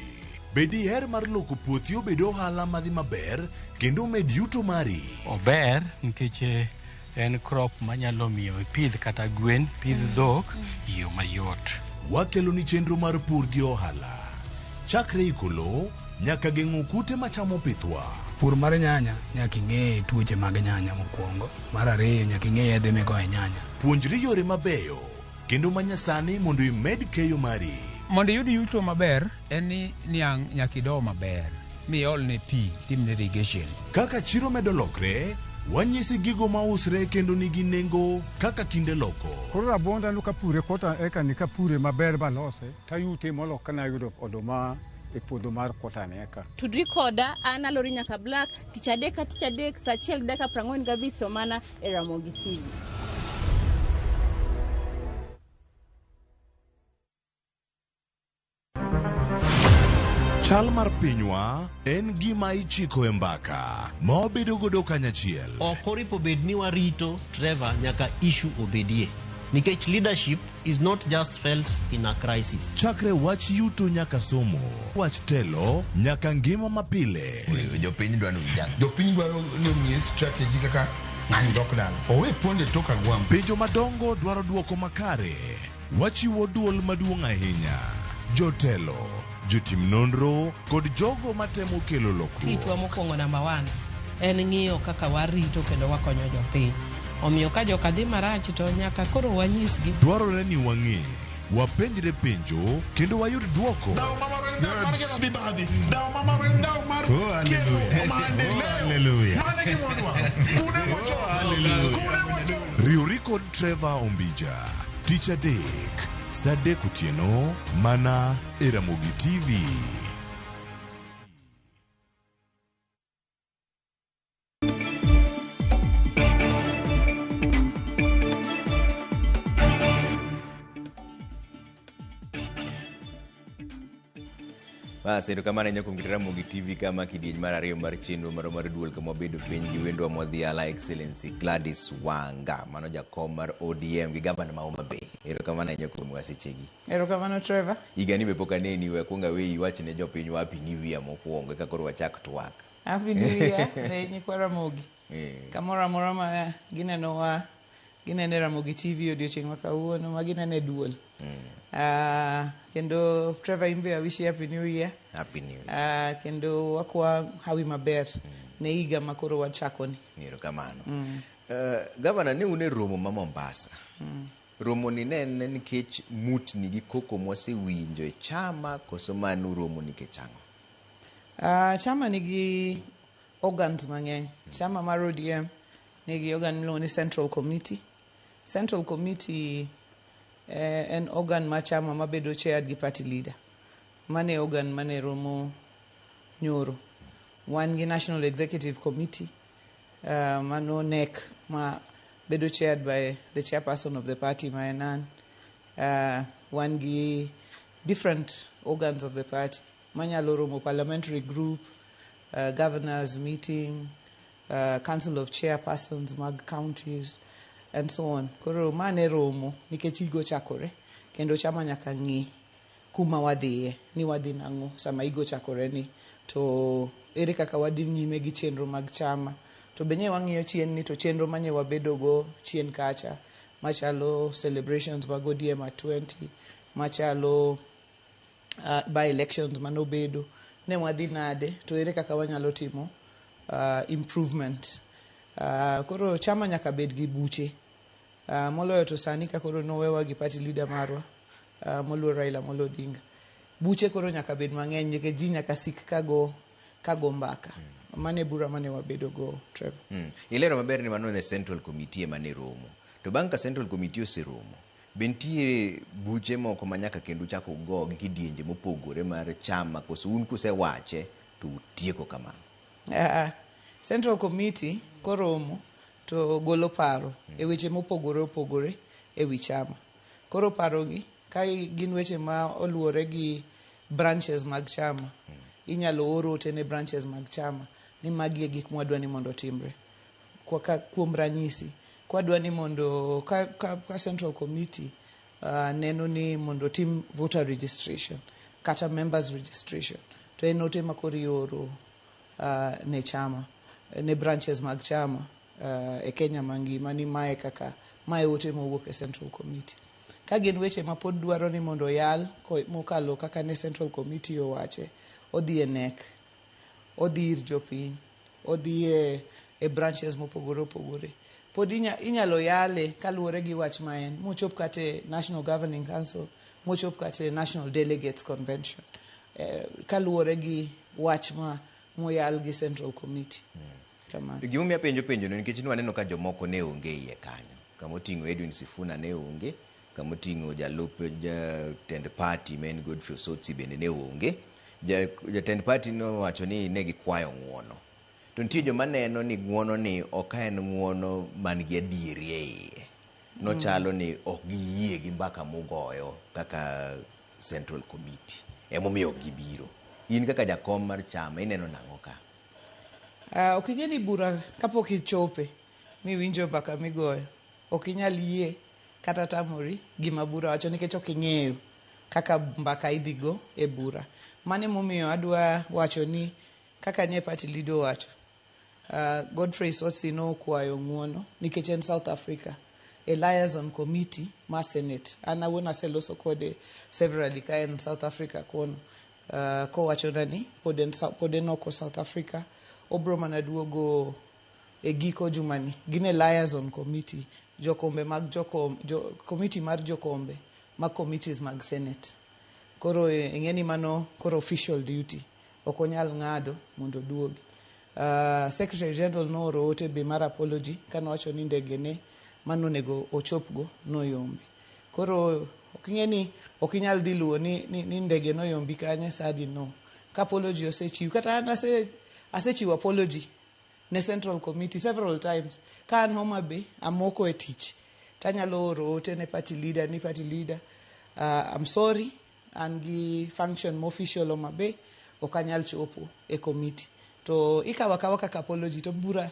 be diher mar loko puothi obed ohala madhi maber kendo omed yuto mari? Ober nikech en crop manyalo miyo ipidh kata gwen, pidh dhok e yo mayot. Wakelo ni chenro mar pur gi ohala. Chakre iko lowo nyaka geng'o kute machamo pithwa. Pur mar nyanya nyaka ing'e tuoche mag nyanya mokwongo. Mar ariyo nyaka ing'e yedhe migoyo e nyanya. Puonjri yore mabeyo kendo manyasani mondo imed keyo mari. Mondo iyud yuto maber en ni niang' nyaka ido maber miolne pi timne irrigation. Kaka chiro medo lokre, wanyisi gigo mausre kendo nigi nengo kaka kinde loko. Koro rabuonda no kapure kota eka ni kapure maber balose tayute molo kana yudo oduma e puodho mar kota ni eka. Tudri koda an Alori nyaka Black tich adek ka tich adek saa 1:45 to mana e Ramogi TV. Chal mar pinywa en gima ichiko e mbaka ma wabedo godo kanyachiel. Ok oripo bed ni warito Trevor nyaka issue obedie. Nikech leadership is not just felt in a crisis. Chakre wach yuto nyaka somo, wach telo nyaka ngima mapile. Jopiny dwaro ni Jopiny dwaro ni omiye strategy kaka ng'ani dok dala. Owe ponde tok agwambo. Penjo madongo dwaro dwoko makare. Wachiwo duol maduong' ahinya. Jotelo, jotim nonro kod jogo matemo kelo lokruok. Tijwa mokwongo namba 1 en ng'iyo kaka warito kendo wakonyo jopiny. Omiyo ka joka dhi marach to nyaka koro wanyisgi. Dwarore ni wang'e, wapenjre penjo kendo wayud dwoko. Riwri kod Trevor Ombija tich adek saa 3 otieno mana e Ramogi TV. Bas, erokamano ahinya kuom keto Ramogi TV kama kidieny mar ariyo mar chenro marwa mar duol kama wabedo piny gi wendwa modhiala Excellency Gladys Wanga, mano jakom mar ODM gi gavana ma Homa Bay. Erokamano ahinya kuom wasechegi. Erokamano Trevor. Higani be pok aneni, we akwong aweyi iwach ne jopiny wa Happy New Year mokwongo eka koro wachak twak. Happy New Year ne nyikwa Ramogi. Kamoro amora ma ginenowa, Ginene Ramogi TV odiochieng' ma kawuono, ma ginene duol. Kendo Trevor imbe I wish you happy new year. Happy new year. Kendo wakwa hawi maber ne higa ma koro wachakoni. Erokamano. Gavana, ne un e romo ma Mombasa. Romo ni ne en nikech mutni gi koko mwasewinjo e chama koso mano romo nikech ang'o? Chama nigi organs mang'eny. Chama mar ODM nigi organ miluongo ni Central Committee. Central Committee en organ mar chama mabedo chaired gi party leader. Mano e organ mane romo nyoro. Wan gi National Executive Committee, mano NEC ma bedo chaired by the chairperson of the party ma en an. Wan gi different organs of the party manyalo romo parliamentary group, governors meeting, council of chairpersons mag counties and so on. Koro mane romo nikech higa ochakore kendo chama nyaka ng'i kuma wadhiye ni wadhi nang'o sama higa ochakore ni to ere kaka wadhi nyime gi chenro mag chama to be nye wang'iyo chien ni to chenro manye wabedo go chien kacha machalo celebrations mag ODM at 20 machalo by elections manobedo ne wadhi nade to ere kaka wanyalo timo improvement. Koro chama nyaka bed gi buche moloyo to sani ka koro nowewa gi party leader marwa moluor Raila Amolo Odinga. Buche koro nyaka bed mang'eny nikech ji nyaka sik kago mbaka. Mano e bura mane wabedo go, Trevor. Ilero maber ni mano ne Central Committee ema ne romo. To bang' ka Central Committee oseromo, be nitie buche moko ma nyaka kendo uchako go gi kidienje mopogore mar chama koso un kusewache to utieko kamano? Central Committee koromo to golo paro e weche mopogore opogore e wi chama. Koro paro gi ka gin weche ma oluwore gi branches mag chama, inyalo or ote ne branches mag chama ni magi e gik mwadwa ni mondo otimre. Kuom ranyisi, kwadwa ni mondo ka Central Committee neno ni mondo otim voter registration kata members registration, to en ote ma koro ioro ne chama, ne branches mag chama e Kenya mangima ni mae kaka mae ote mowuok e Central Committee. Ka gin weche ma pod dwaro ni mondo oyal mokalo kaka ne Central Committee owache, odhi e NEC, odhi ir jopiny, odhi e branches mopogore opogore. Pod inyalo yale kaluwore gi wach ma en, mochop kata e National Governing Council, mochop kata e National Delegates Convention, kaluwore gi wach ma moyal gi Central Committee. Kamano. Gimomiyo apenjo penjono nikech nwaneno ka jomoko ne onge iye kanyo. Kamoting'o Edwin Sifuna ne onge, kamoting'o jalup jatend party ma en Godfrey Osotsi bende ne onge. Jatend party nowacho ni ne gikwayo ng'uono. To nitie joma neno ni ng'uono ni ok en ng'uono man gi adieri e iye. Nochalo ni ok giyie gi mbaka mugoyo kaka Central Committee. Emomiyo ok gibiro. In kaka jakom mar chama ineno nang'o ka? Ok ing'e ni bura kapok ichope miwinjo mbaka migoyo, ok inyal yie kata tamori gima bura wacho nikech ok ing'eyo kaka mbaka idhi go e bura. Mano emomiyo adwa wacho ni kaka nye party leader owacho, Godfrey Osotsi nokwayo ng'uono nikech en South Africa e liaison committee mar Senate. An awuon aseloso kode severally ka en South Africa kono. Kowachona ni pod en oko South Africa, obro mana duogo e giko jumani. Gin e liaison committee, jokombe mag committee mar jokombe mag committees mag Senate. Koro ing'e ni mano koro official duty, ok onyal ng'ado mondo oduogi. Secretary General nooro ote be mar apology kanowacho ni ndege ne manonego ochopgo noyombi. Koro ok ing'e ni ok inyal dhi luwo ni ndege noyombi kanye sadi no. Ka apology osechiw, kata an asechiwo apology ne Central Committee several times. Ka an Homa Bay, amoko e tich, tanyalo oro ote ne party leader ni party leader, I'm sorry, an gi function mo official Homa Bay, ok anyal chopo e committee. To ikawo akawa kaka apology to bura,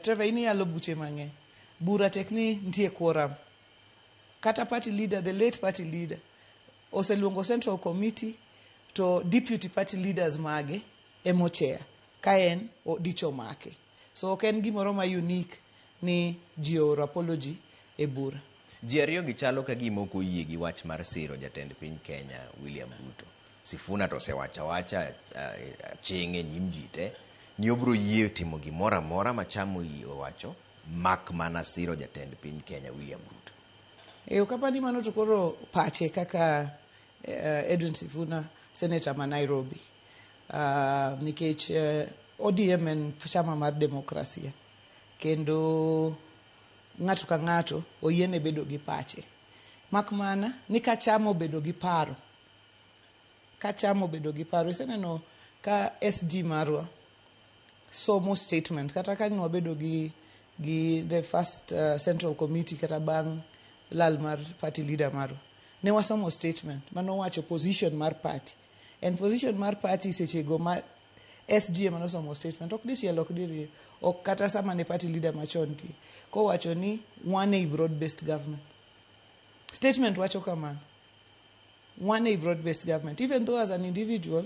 Trevor, in iyalo buche mang'eny. Bura tek ni nitie quorum. Kata party leader, the late party leader, oseluongo Central Committee to deputy party leaders mage emo chair ka en dich omake. So ok en gimoro ma unique ni ji ooro apology e bura. Ji ariyo gi chalo ka gima ok oyie gi wach mar siro jatend piny Kenya William Ruto. Sifuna to osewacho awacha aching' e nyim ji te ni obiro yie timo gimoro amora ma chama owacho mak mana siro jatend piny Kenya William Ruto. E ok apani mano to koro pache kaka Edwin Sifuna, senator ma Nairobi. Nikech ODM en chama mar demokrasia kendo ng'ato ka ng'ato oyiene bedo gi pache. Mak mana ni ka chama obedo gi paro, ka chama obedo gi paro, iseneno ka SG marwa somo statement kata ka nwabedo gi the first central committee kata bang' lal mar party leader marwa, ne wasomo statement manowacho position mar party. En position mar party sechego ma SG ema nosomo statement, ok dichiel ok diriyo, ok kata sama ne party leader machon nitie, kowacho ni wan ei broad based government. Statement wacho kamano. Wan ei broad based government. Even though as an individual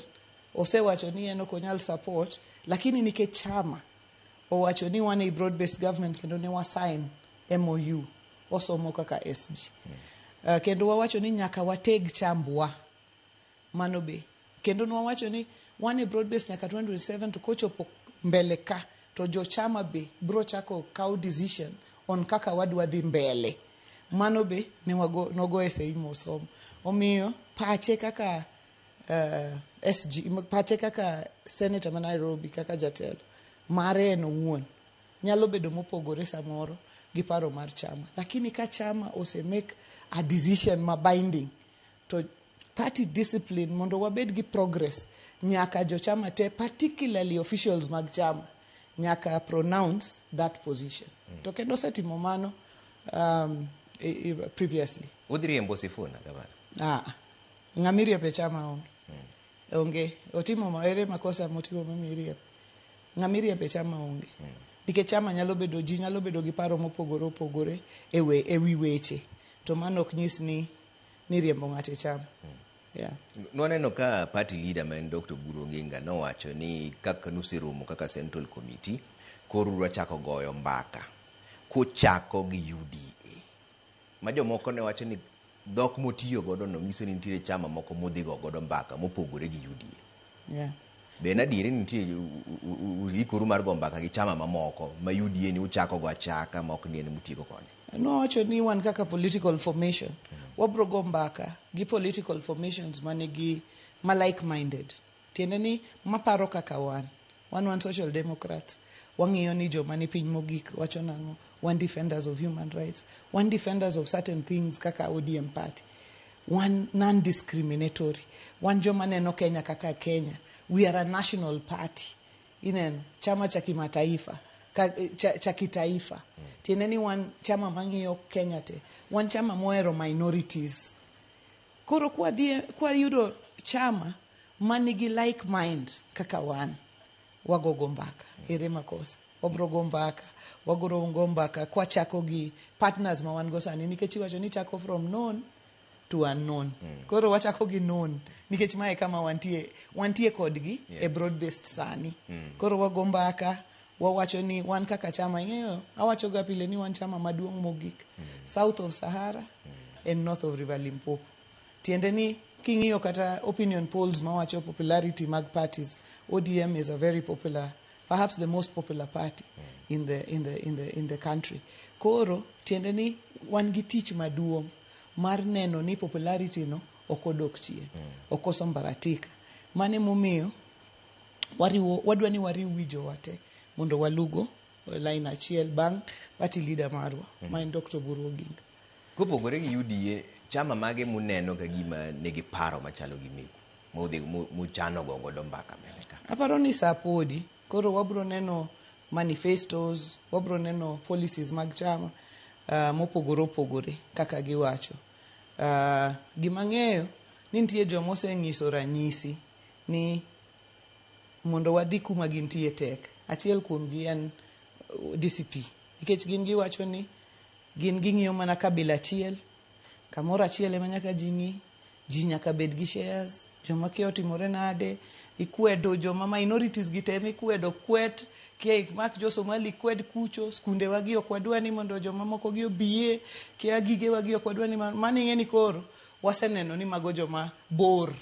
osewacho ni en ok onyal support, lakini nikech chama owacho ni wan ei broad based government kendo ne wa sign MOU osomo kaka SG. Kendo wawacho ni nyaka wateg chambwa. Mano be. Kendo nwawacho ni wan e broad based nyaka 2027 to kochopo mbele ka to jochama be bro chako kaw decision on kaka wadwa dhi mbele. Mano be ne nogo e sei mosomo. Omiyo pache kaka SG, pache kaka senator ma Nairobi kaka jatelo mare en owuon nyalo bedo mopogore samoro gi paro mar chama, lakini ka chama ose make a decision ma binding to party discipline mondo wabed gi progress nyaka jochama te, particularly officials mag chama, nyaka pronounce that position. To kendo osetimo mano previously. Udhi riembo Sifuna gavana? Ah, ng'ama iriembo e chama onge. Onge. Otimo ere makosa motimo momiyo iriembo? Ng'ama iriembo e chama onge. Nikech chama nyalo bedo, ji nyalo bedo gi paro mopogore opogore e wi weche. To mano ok nyis ni riembo ng'ato e chama. Yeah. Nwaneno ka party leader ma en Dr. Oburu Oginga nowacho ni kaka nuseromo kaka Central Committee, koro udwa chako goyo mbaka kuchako gi UDA. Ma jomoko ne wacho ni dhok motiyo godo no nyiso ni nitiere chama moko modhi go godo mbaka mopogore gi UDA. Yeah. Be en adieri ni nitie uikoru mar go mbaka gi chama mamoko ma UDA ni uchako go achaka ma ok ni en mutieko kode? Nowacho ni wan kaka political formation, wabro go mbaka gi political formations manigi ma like minded. Tiende ni maparo kaka wan. Wan social democrats. Wang'iyo ni joma ni piny mogik wacho nang'o. Wan defenders of human rights. Wan defenders of certain things kaka ODM party. Wan non-discriminatory. Wan joma neno Kenya kaka Kenya. We are a national party. Ineno, chama cha kimataifa. Cha kitaifa. Tiende ni wan chama mang'iyo Kenya te. Wan chama mohero minorities. Koro kwa yudo chama manigi like mind kaka wan, wagogo mbaka. Ere makosa. Wabro go mbaka. Wagoro go mbaka kwachako gi partners ma wan go sani, nikech iwacho ni chako from known to unknown. Koro wachako gi known nikech mae kama wantie kodgi e broad based sani. Koro wago mbaka, wawacho ni wan kaka chama, ing'eyo awacho ga pile ni wan chama maduong' mogik south of Sahara and north of River Limpopo. Tiende ni king'iyo kata opinion polls mawacho popularity mag parties, ODM is a very popular, perhaps the most popular party in the country. Koro tiende ni wan gi tich maduong' mar neno ni popularity no ok odok chien, ok osambaratika. Mano emomiyo wadwa ni wariw wi jowa te mondo walugo line achiel bang' party leader marwa ma en Dr. Oburu Oginga. Kopogore gi UDA, chama mage muneno ka gima nigi paro machalo gi meku modhi muchano go godo mbaka mbele ka? Aparo ni sa podi, koro wabro neno manifestos, wabro neno policies mag chama mopogore opogore kaka giwacho. Gima ng'eyo ni nitie joma oseng'iso ranyisi ni mondo wadhi kuma gintie tek. Achiel kuomgi en DCP, nikech gin giwacho ni gin ging'iyo mana kabila achiel, kamoro achiel ema nyaka ji ng'i, ji nyaka bed gi shares, joma kia otimore nade, Ikwedo joma minorities gi te mikwedo kwet kia imak jo Somali kwed kucho skunde wagi ok wadwa ni mondo joma moko gi obiye kia gige wagi ok wadwa ni mano ing'e ni koro waseneno ni mago joma bor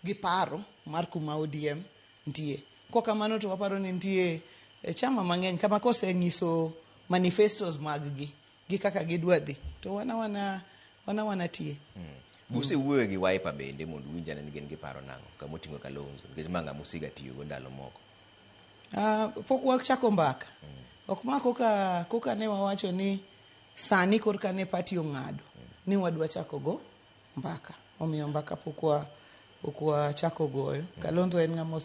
gi paro mar kuma ODM nitie. Kok kamano to waparo ni nitie chama mang'eny kama kosenyiso manifestos mag gi gi kaka gidwa dhi to wana tie. Buse wuoyo gi Wiper bende mondo uwinj ane ni gin giparo nang'o kama oting'o Kalonzo nikech ma ng'ama usiga tiyogo ndalo moko. Pok wachako mbaka. Ok ma koka ne wawacho ni sani korka ne party ong'ado ni wadwa chako go mbaka. Omiyo mbaka pok wachako goyo. Kalonzo en ng'ama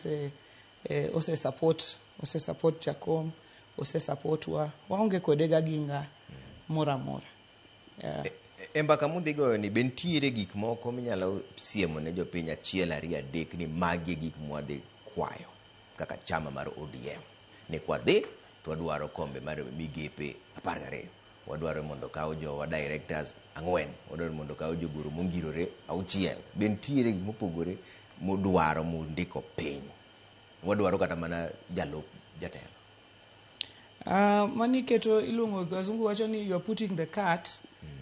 ose support Jakom, ose support wa. Waonge kode ga ginga moro amora. Yeah. E mbaka mudhi goyo ni be nitiere gik moko minyalo siemo ne jopiny achiel ariyo adek ni magi e gik mwadhi kwayo kaka chama mar ODM ni kwadhi to wadwaro kombe mar migepe 12, wadwaro mondo okaw jowa directors 4, wadwaro mondo okaw jogoro mongirore 6. Be nitiere gik mopogore mudwaro mundiko piny? Wadwaro kata mana jalup jatelo. Mani keto iluongo wazungu wacho ni you are putting the cart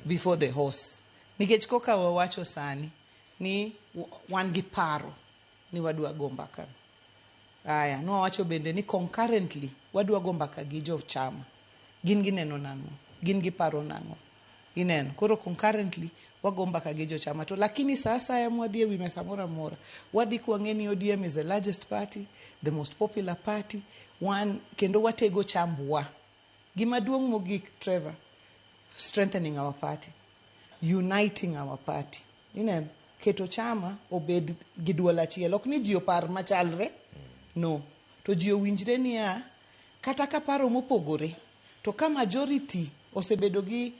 before the horse. Nikech koka wawacho sani ni wan gi paro ni wadwa go mbaka. Aya, nwawacho bende ni concurrently wadwa go mbaka gi jo chama. Gin gineno nang'o? Gin giparo nang'o? Ineno. Koro concurrently wago mbaka gi jo chama. To lakini sa asaya mwadhi e wi mesa moro amora, wadhi kwang'e ni ODM is the largest party, the most popular party, wan kendo watego chambwa. Gima duong' mogik, Trevor, strengthening our party, uniting our party. Ineno, keto chama obed gi duol achiel. Ok ni ji opar machalre, no. To ji owinjre niya, kata ka paro mopogore, to ka majority osebedo gi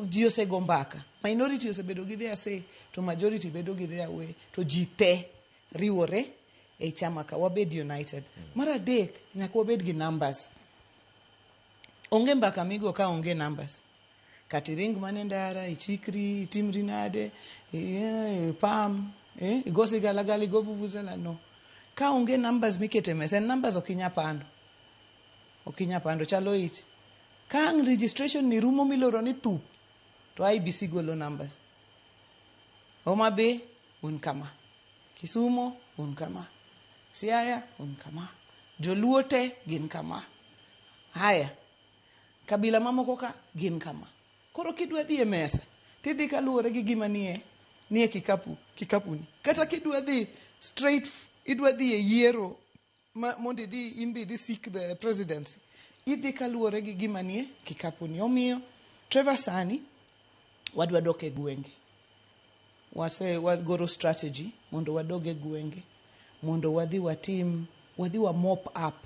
ji osego mbaka, minority osebedo gi their say, to majority bedo gi their way, to ji te riwore e chama ka wabed united. Mar adek, nyaka wabed gi numbers. Onge mbaka migo ka onge numbers. Kata iring mana e ndara, ichikri, itimri nade, ipam, igo sigalagala, igo vuvuzela, no. Ka onge numbers mikete mesa, en numbers ok inyal pando. Ok inyal pando, chalo ich. Ka ang' registration ni rumo miloro ni thup, to IBC golo numbers. Homa Bay, un kama. Kisumo, un kama. Siaya, un kama. Joluo te, gin kama. Haya, kabila mamoko ka, gin kama. Koro kidwa dhi e mesa, tidhi kaluwore gi gima nie kikapuni. Kata kidwa dhi straight, idwa dhi e yiero, mondo idhi in be idhi seek the presidency. Idhi kaluwore gi gima nie kikapuni. Omiyo, Trevor sani, wadwa dok e gwenge. Wagoro strategy mondo wadog e gwenge, mondo wadhi watim, wadhi wa mop up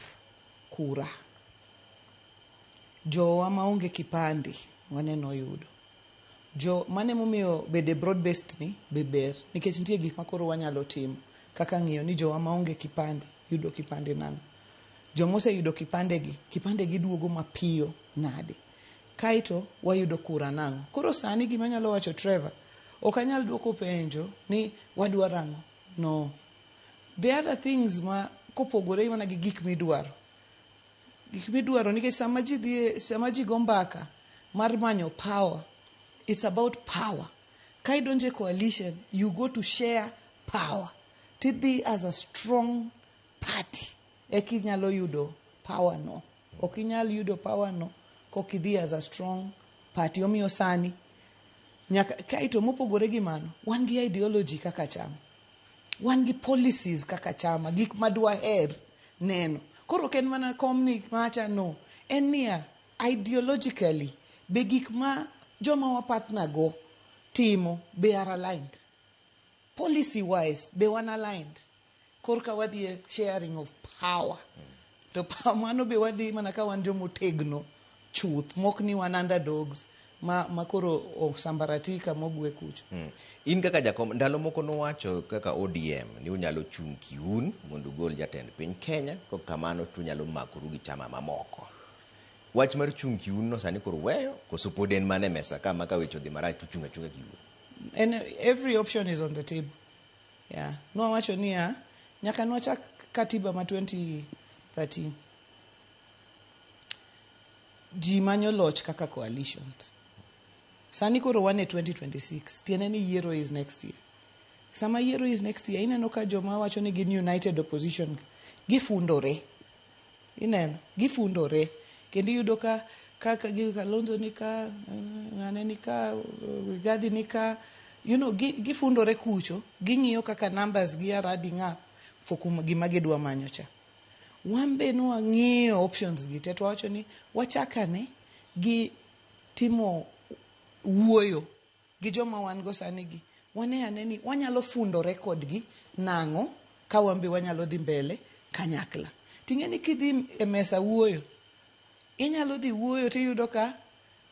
kura. Jowa maonge kipande waneno yudo. Jo mane momiyo bede broad based ni be ber, nikech nitie gik ma koro wanyalo timo kaka ng'iyo ni jowa maonge kipande yudo kipande nang'o. Joma oseyudo kipande gi, kipande gi duogo mapiyo nade. Kaeto wayudo kura nang'o. Koro sani gima anyalo wacho Trevor, ok anyal duoko penjo ni wadwaro ang'o. No. The other things ma kopogore mana gi gik midwaro. Gik midwaro nikech sama ji dhi, sama ji go mbaka mar manyo power, it's about power. Ka idonjo e coalition, you go to share power. Tidhi as a strong party. Eka inyalo yudo power no. Ok inyal yudo power no kok idhi as a strong party. Omiyo sani, nyaka, kaeto mopogore gi mano, wan gi ideology kaka chama. Wan gi policies kaka chama, gik ma dwaher neno. Koro ok en mana kom ni macha, no. En niya, ideologically, be gik ma joma wa partner go timo be are aligned. Policy wise, be wan aligned. Korka wadhi e sharing of power. To mano be wadhi mana ka wan jomotegno chuth, mok ni wan underdogs ma koro osambaratika mogwe kucho. In kaka jakom, ndalo moko nowacho kaka ODM ni unyalo chung' kiun mondo ugol jatend piny Kenya, kok kamano to unyalo makoru gi chama mamoko. Wach mar chung' kiun no sani koro weyo, koso pod en mana e mesa kama ka weche odhi marach to uchung' achung'a kiun? And every option is on the table. Yeah. Nowacho niya, Nyaka nwachak katiba ma 2013, ji manyo loch kaka coalitions. Sani koro wan e 2026, tiende ni yiero is next year. Sama yiero is next year, ineno ka joma wacho ni gin united opposition gifundore. Ineno, gifundore. Kendo iyudo ka kaka gi Kalonzo ni ka, ng'ane ni ka, Rigathi ni ka, gifundore kucho, ging'iyo kaka numbers gi are adding up for kuma gima gidwa manyo cha. Wan be nwang'iyo options gi te to wawacho ni wachakane gi timo wuoyo gi joma wan go sani gi. Wane ane ni wanyalo fundore kodgi nang'o ka wan be wanyalo dhi mbele kanyakla. Ting'e ni kidhi e mesa wuoyo, inyalo dhi wuoyo tiyudo ka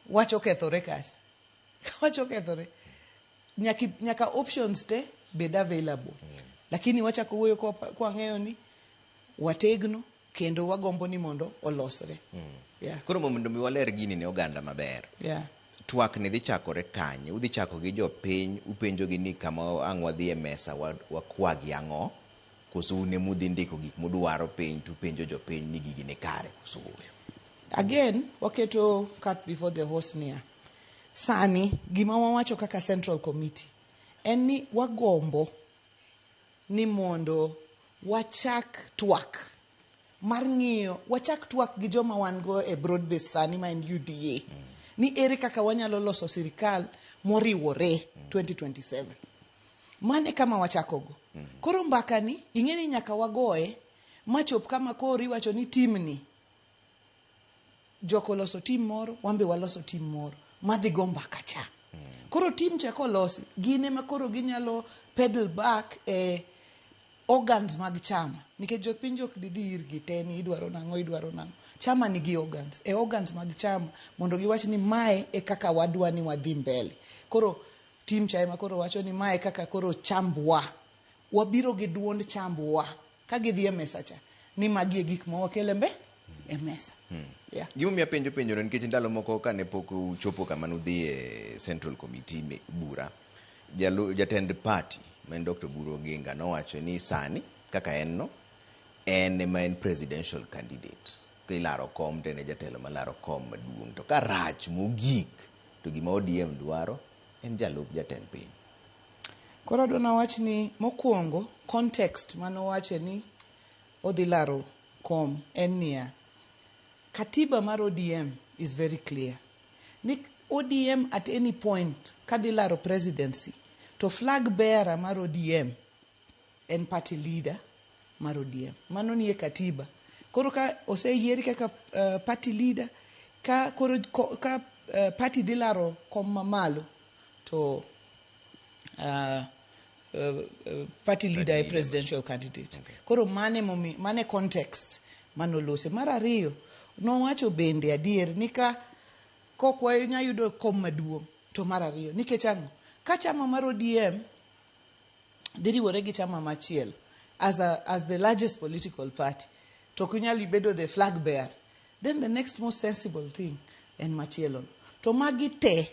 wach okethore kacha. Ka wach okethore, nyaka options te bed available. Lakini wachako wuoyo kwang'eyo ni wategno kendo wagombo ni mondo olosre. Yeah. Koro mondo mi waler gini ne oganda maber. Twak ni dhi chakore kanye? Udhi chako gi jopiny, upenjogi ni kama ang' wadhi e mesa wakwagi ang'o? Koso un ema udhi ndiko gik mudwaro piny tupenjo jopiny ni gigi ni kare koso ooyo? Again, waketo cart before the horse niya. Sani, gima wawacho kaka Central Committee en ni wagombo ni mondo wachak twak mar ng'iyo, wachak twak gi joma wan go e broad base sani ma en UDA. Ni ere kaka wanyalo loso sirikal moriwore 2027. Mane kama wachakogo. Koro mbaka ni, ing'e ni nyaka wagoye machop kama koro iwacho ni team ni jok oloso team moro, wan be waloso team moro madhi go mbaka cha. Koro team cha kolosi, gin ema koro ginyalo pedal back e organs mag chama. Nikech jopiny ok didhi irgi te ni idwaro nang'o, idwaro nang'o. Chama nigi organs. E organs mag chama mondo giwach ni mae e kaka wadwa ni wadhi mbele. Koro team cha ema koro wacho ni mae kaka koro chambwa. Wabiro gi duond chambwa ka gidhi e mesa cha ni magi e gik ma wakelo e mesa. Yeah. Gimomiyo apenjo penjono nikech ndalo moko kane pok uchopo kama nudhi e Central Committee bura, jatend party ma en Dr. Oburu Oginga nowacho ni sani kaka en no, en ema en presidential candidate. Ka ilaro kom to en e jatelo malaro kom maduong'. To ka rach mogik to gima ODM dwaro en jalup jatend piny. Koro adwa nawach ni mokwongo context manowache ni odhi laro kom en niya, katiba mar ODM is very clear. Ni ODM at any point kadhi laro presidency to flag bearer mar ODM en party leader mar ODM. Mano nie katiba. Koro ka oseyieri kaka party leader, ka koro ka party dhi laro kom mamalo to party leader e presidential candidate. Koro mane momi, mane context manolose. Mar ariyo, nowacho bende adier ni ka kok wanya yudo kom maduong' to mar ariyo nikech ang'o? Ka chama mar ODM dhi riwore gi chama machielo as the largest political party to ok inyal bedo the flag bearer, then the next most sensible thing en machielo no. To magi te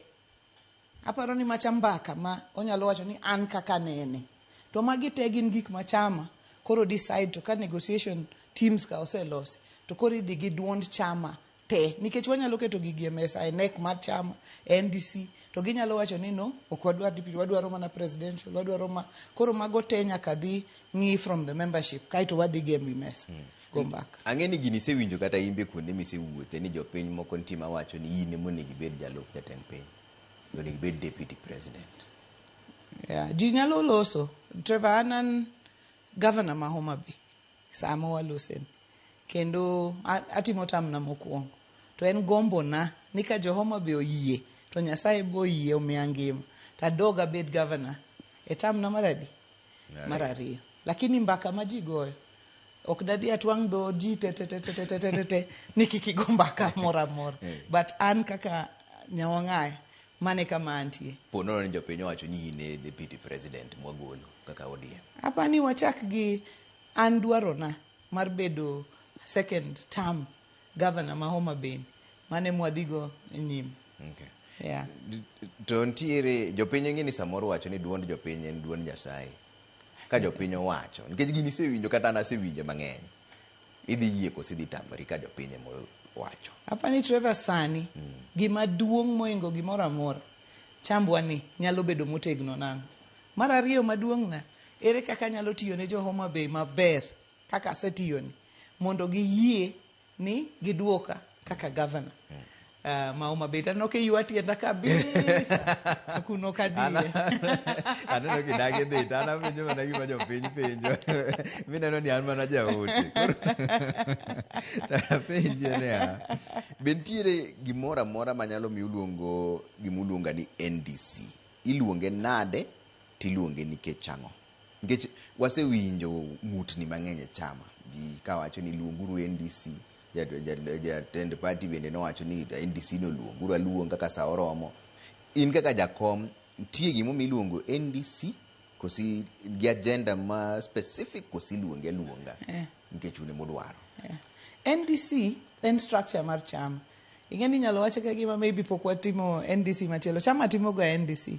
aparo ni macha mbaka ma onyalo wacho ni an kaka nene to magi te gin gik ma chama koro decide to ka negotiation teams ka oselosi to koro idhi gi duond chama te nikech wanyalo keto gigi e mesa e NEC mar chama e NDC to ginyalo wacho ni no ok wadwar deputy wadwaro mana presidential wadwaro ma koro mago te nyaka dhi ng'i from the membership kaeto wadhi gi e wi mesa go mbaka. Ang'e ni gini isewinjo kata in be kuonde misewuothe ni jopiny moko nitie mawacho ni in ema onego ibed jalup jatend piny, onego ibed deputy president. Yeah, ji nyalo loso. Trevor, an an governor ma Homa Bay sama waloseni kendo atimo tamna mokwongo to en gombona ni ka jo Homa Bay oyie to Nyasaye be oyie omiya ngima to adog abed governor e tamna mar adi? Mar ariyo. Lakini mbaka ma ji goyo ok dadhi atwang' dho ji te te te te te te te te te ni kik igo mbaka moro amora but an kaka Nyawang'aya mane kama antie. Po nono ni jopiny owacho ni in e deputy president mwagolo kaka ODM. Apani wachak gi an dwarona mar bedo second term governor ma Homa Bay mane mwadhigo nyime. Okay. Yeah. To ntiere jopiny ng'e ni samoro wacho ni duond jopiny en duond Nyasaye. Ka jopiny owacho, nikech gini isewinjo kata an asewinje mang'eny. Idhi yie koso idhi tamori ka jopiny ema owacho. Apani Trevor sani gima duong' moingo gimoro amora chambwa ni nyalo bedo motegno nang'o. Mar ariyo maduong' na ere kaka anyalo tiyo ne jo Homa Bay maber kaka asetiyoni mondo giyie ni giduoka kaka governor ma Homa Bay. To aneno ka iywa tienda kabisa to kuno ok adhiye. Aneno kidagi dhi to an apenjo mana gima jopiny penjo. Mineno ni an mana jaote. Koro apenje niya, be nitiere gimoro amora manyalo miyo uluongo gima ni NDC? Iluonge nade tiluonge nikech ang'o? Nikech wasewinjo ng'utni mang'eny e chama. Ji kawacho ni luonguru NDC. Jatend party bende nowacho ni NDC no luonguru aluonga ka sa oromo. In kaka jakom, nitie gimomiyo iluongo NDC kosi gi agenda ma specific kosi iluonge aluonga nikech un emudwaro? NDC en structure mar chama. Ing'e ni inyalo wache ka gima maybe pok watimo NDC machielo. Chama timo ga NDC.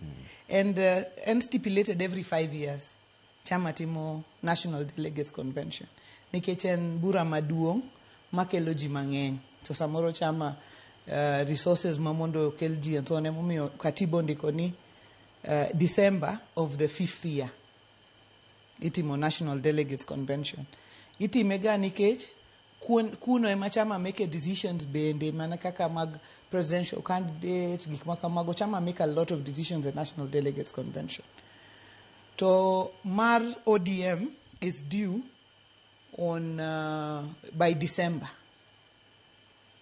And en stipulated every 5 years. Chama timo National Delegates Convention. Nikech en bura maduong' makelo ji mang'eny. To samoro chama resources ma mondo okel ji and so on emomiyo katiba ondiko ni December of the fifth year itimo National Delegates Convention. Itime ga nikech kuno ema chama make decisions bende mana kaka mag presidential candidate gik makamago chama make a lot of decisions at National Delegates Convention. To mar ODM is due on by December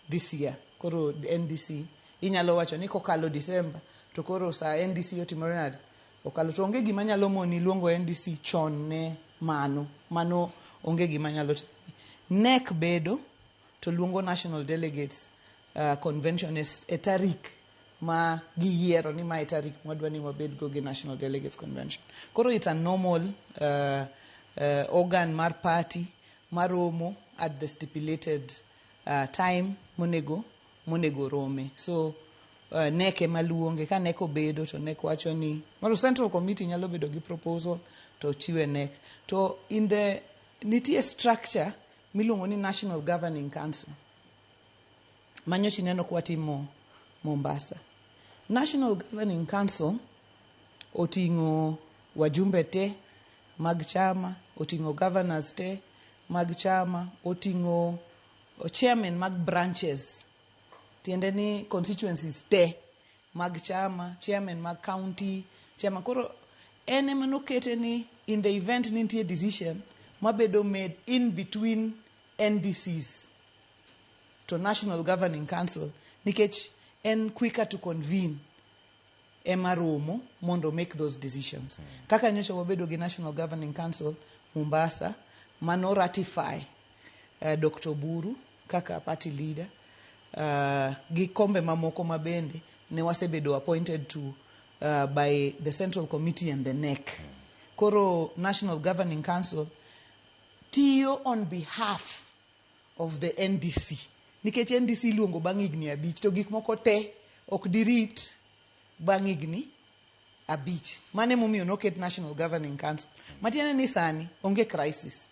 this year. Koro NDC inyalo wacho ni kokalo December to koro sa NDC otimore nade? Okalo to onge gima nyalo moni luongo NDC chon ne mano. Mano onge gima nyalo timi. NEC bedo to luongo National Delegates Convention e tarik ma giyiero ni ma e tarik mwadwa ni wabed go gi National Delegates Convention. Koro it's a normal organ mar party maromo at the stipulated time monego rome. So NEC ema luonge ka NEC obedo to NEC wacho ni moro Central Committee nyalo bedo gi proposal to chiwe NEC. To in the nitie structure miluongo ni National Governing Council manyocha ineno kwatimo Mombasa. National Governing Council oting'o wajumbe te mag chama, oting'o governors te mag chama, oting'o chairman mag branches, tiende ni constituencies te mag chama, chairman mag county, chairman. Koro en ema nokete ni in the event ni nitie decision mabedo made in between NDCs to National Governing Council nikech en quicker to convene ema romo mondo make those decisions. Kaka nyocha wabedo gi National Governing Council Mombasa mano ratify Dr. Oburu kaka party leader gi kombe mamoko mabende ne wasebedo appointed to by the Central Committee and the NEC. Koro National Governing Council tiyo on behalf of the NDC. Nikech NDC iluongo bang' higni 5 to gik moko te ok dirit bang' higni 5. Mano emomiyo noket National Governing Council. Matiende ni sani onge crisis.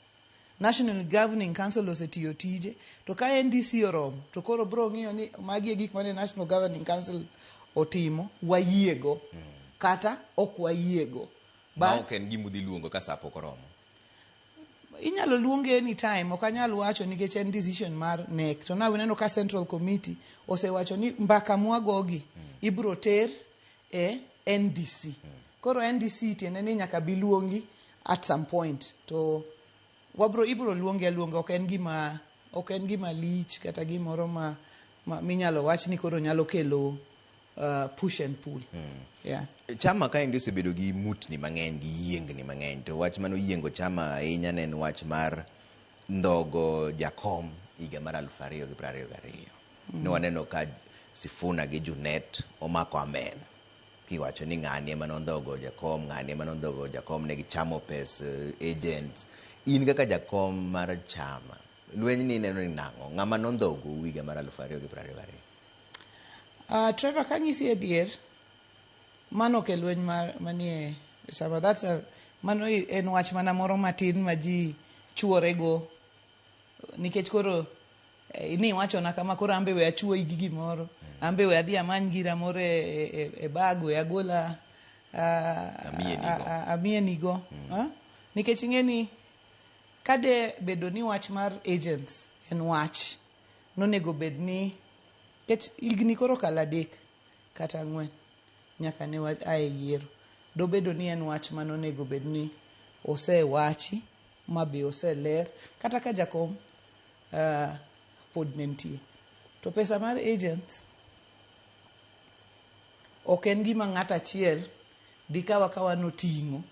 National Governing Council osetiyo tije to ka NDC oromo to koro bro ng'iyo ni magi e gik mane National Governing Council otimo wayiego kata ok wayiego. Ma ok en gima udhi luongo ka sa pok oromo. Inyalo luonge anytime, ok anyal wacho nikech en decision mar NEC. To now ineno ka Central Committee osewacho ni mbaka mwagogi ibro ter e NDC. Koro NDC tiende ni nyaka bi luongi at some point. To wabro ibro luongi aluonga, ok en gima lich kata gimoro ma minyalo wach ni koro nyalo kelo push and pull. Yeah. Chama kaendi osebedo gi mutni mang'eny gi yiengni mang'eny to wach mane oyiengo chama ahinya ne en wach mar ndhogo jakom higa mar 2022. Ne waneno ka Sifuna gi Junet omako amen kiwacho ni ng'ani ema nondhogo jakom, ng'ani ema nondhogo jakom, ne gichamo pes agents. In kaka jakom mar chama, lweny ni ineno ni nang'o? Ng'ama nondhogou higa mar 2022? Trevor, kanyisi adier, mano ok e lweny manie chama. That's a Mano en wach mana moro matin ma ji chuorego nikech koro ni iwachona kama koro an be we achuoyi gi gimoro. An be we adhi amany gira moro e bag we agola amienigo. Nikech ing'e ni kade bedo ni wach mar agents en wach nonego bed ni nikech higni koro okalo 3 kata 4 nyaka ne ae yiero. Dobedo ni en wach manonego bed ni osewachi ma be oseler kata ka jakom pod ne nitie. To pesa mar agents ok en gima ng'ato achiel dikaw akawa noting'o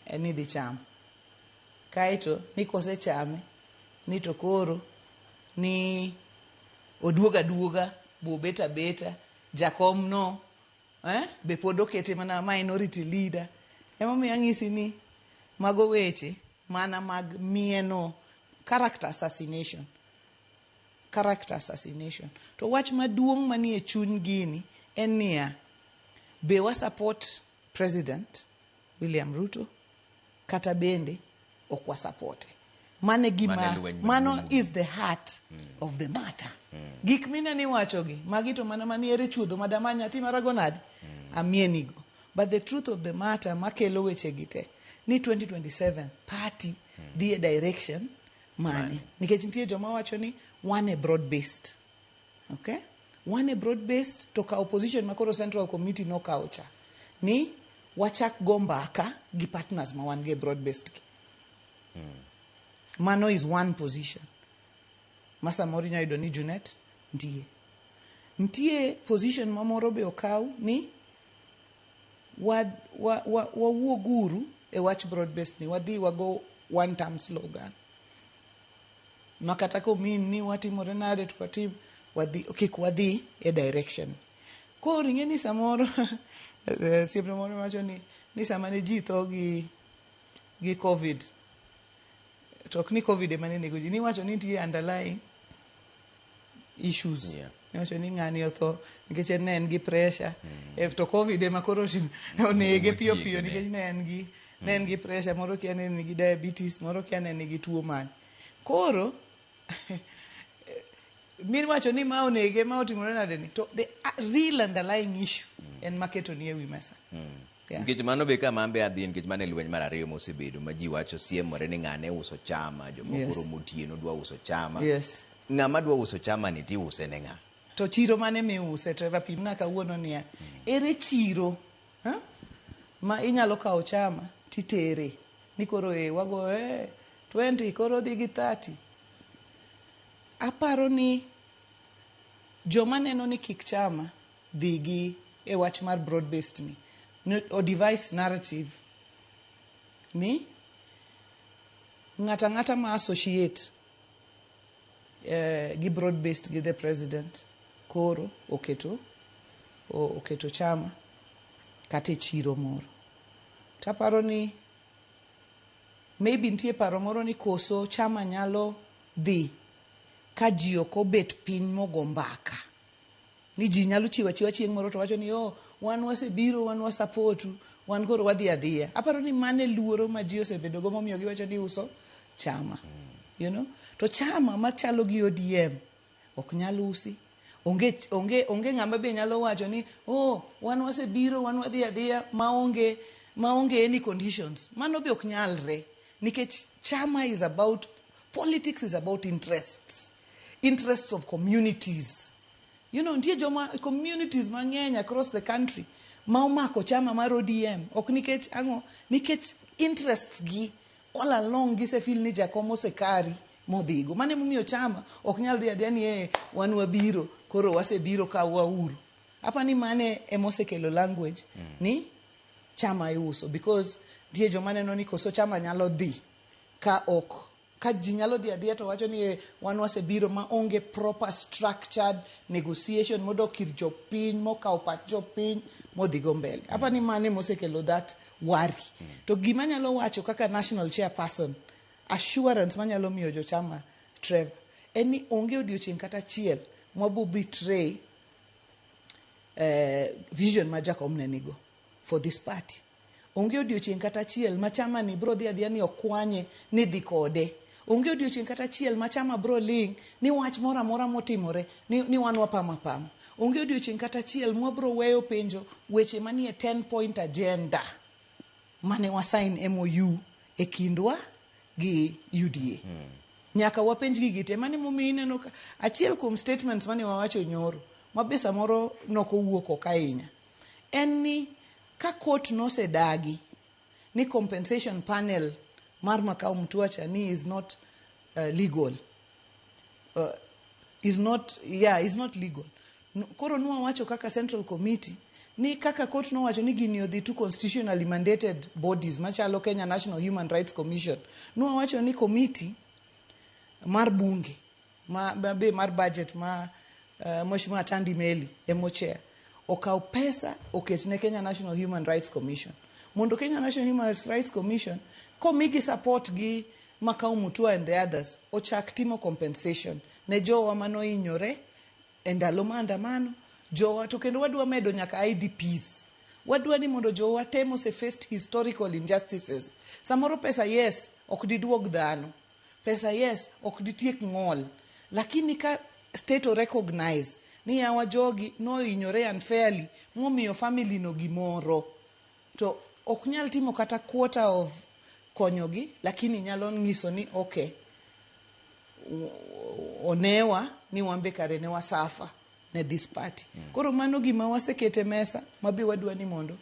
en ni dhi chamo. Kaeto ni kosechame ni to koro ni oduogo aduoga bobet abeta jakom no be pod okete mana minority leader. Emomiyo anyisi ni mago weche mana mag mieno character assassination. Character assassination. To wach maduong' manie chuny gini en niya, be wa support President William Ruto kata bende ok wa supporte. Mano e gima, mano is the heart of the matter. Gik mineno iwachogi, magi to mana maniere chuodho madamanya timarago nade? Amienigo. But the truth of the matter makelo wechegi te, ni 2027 party dhi e direction mane? Nikech nitie joma wacho ni wan e broad based. Okay? Wan e broad based to ka opposition makoro Central Committee nokawo cha ni wachak go mbaka gi partners ma wan go e broad based gi. Mano is one position. Ma samoro inyalo yudo ni Junet nitie. Nitie position mamoro be okaw ni wawuoguru e wach broad based ni wadhi wago one term slogan. Ma kata komin ni watimore nade to watim wadhi kik wadhi e direction. Koro ing'e ni samoro osiepna moro wacho ni sama ne ji tho gi COVID to ok ni COVID ema ne nego ji, niwacho ni nitie underlying issues. Niwacho ni ng'ani otho nikech en ne en gi pressure. To COVID ema koro onege piyo piyo nikech ne en gi pressure, moro kia ne nigi diabetes, moro kia ne nigi tuo mane. Koro miwacho ni ma onege ma otimore nade ni to the real underlying issue en maketo ni e wi mesa. Nikech mano be kama ambe adhi nikech mano e lweny mar ariyo mosebedo ma ji wacho siemore ni ng'ane uso chama, jomoko romo otieno dwa uso chama. Ng'ama dwa uso chama ni tiuse ne ng'a? To chiro mane miuse Trevor pimna kawuono niya, ere chiro ma inyalo kawo chama titere ni koro wago 20 koro dhi gi 30. Aparo ni joma neno ni kik chama dhi gi e wach mar broad based ni o device narrative ni ng'ata ng'ata ma associate gi broad based gi the president koro oketo chama kata e chiro moro. Taparo ni maybe nitie paro moro ni koso chama nyalo dhi ka ji ok obet piny mogo mbaka. Ni ji nyalo chiwo achiwa chieng' moro to wacho ni oh, wan wasebiro, wan wasapotu, wan koro wadhi adhiya. Aparo ni mano e luoro ma ji osebedo go momiyo giwacho ni uso chama. You know? To chama machalo gi ODM ok nyal usi. Onge ng'ama be nyalo wacho ni oh, wan wasebiro, wan wadhi adhiya maonge any conditions. Mano be ok nyalre. Nikech chama is about, politics is about interests. Interests of communities. You know, nitie joma communities mang'eny across the country ma omako chama mar ODM. Ok nikech ang'o, nikech interests gi all along gisefeel ni jakom osekari modhigo. Mano emomiyo chama ok nyal dhi adhiya ni wan wabiro, koro wasebiro ka wauru. Apa ni mane emosekelo language ni chama iuso because nitie joma neno ni koso chama nyalo dhi ka ok ka ji nyalo dhi adhiya to wacho ni wan wasebiro ma onge proper structured negotiation modok ir jopiny mokawo pach jopiny modhi go mbele. Apa ni mane mosekelo that worry. To gima nyalo wacho kaka national chairperson, assurance manyalo miyo jochama Trevor, en ni onge odiochieng' kata achiel mwabo betray vision ma Jakom ne nigo for this party. Onge odiochieng' kata achiel ma chama ni bro dhi adhiya ni okwanye ni dhi kode. Onge odiochieng' kata achiel ma chama bro ling' ni wach moro amora motimore ni wan wapamo apama. Onge odiochieng' kata achiel mwabro weyo penjo weche manie 10 point agenda mane wasign MOU e kindwa gi UDA. Nyaka wapenj gigi te. Mano emomiyo ineno ka achiel kuom statements mane wawacho nyoro ma be samoro nokowuok oko ahinya en ni ka court nosedagi ni compensation panel mar Makau Mutua cha ni is not legal, is not, yeah, is not legal. Koro nwawacho kaka Central Committee ni kaka court nowacho ni gini odhi to constitutionally mandated bodies machalo Kenya National Human Rights Commission, nwawacho ni committee mar bunge ma be mar budget ma Mheshimiwa Atandi Meli emo chair okaw pesa oket ne Kenya National Human Rights Commission mondo Kenya National Human Rights Commission komigi support gi Makau Mutua and the others ochak timo compensation ne jowa manohinyore e ndalo maandamano jowa. To kendo wadwa medo nyaka IDPs. Wadwa ni mondo jowa te mose faced historical injustices. Samoro pesa, yes, ok diduog dhano pesa, yes, ok ditiek ng'ol, lakini ka state o recognize ni yawa jogi nohinyore unfairly momiyo family no gimoro to ok nyal timo kata quarter of konyogi, lakini nyalo nyiso ni okay, onewa ni wan be kare ne wasafa ne this party. Koro mano gima wasekete mesa mabe wadwa ni mondo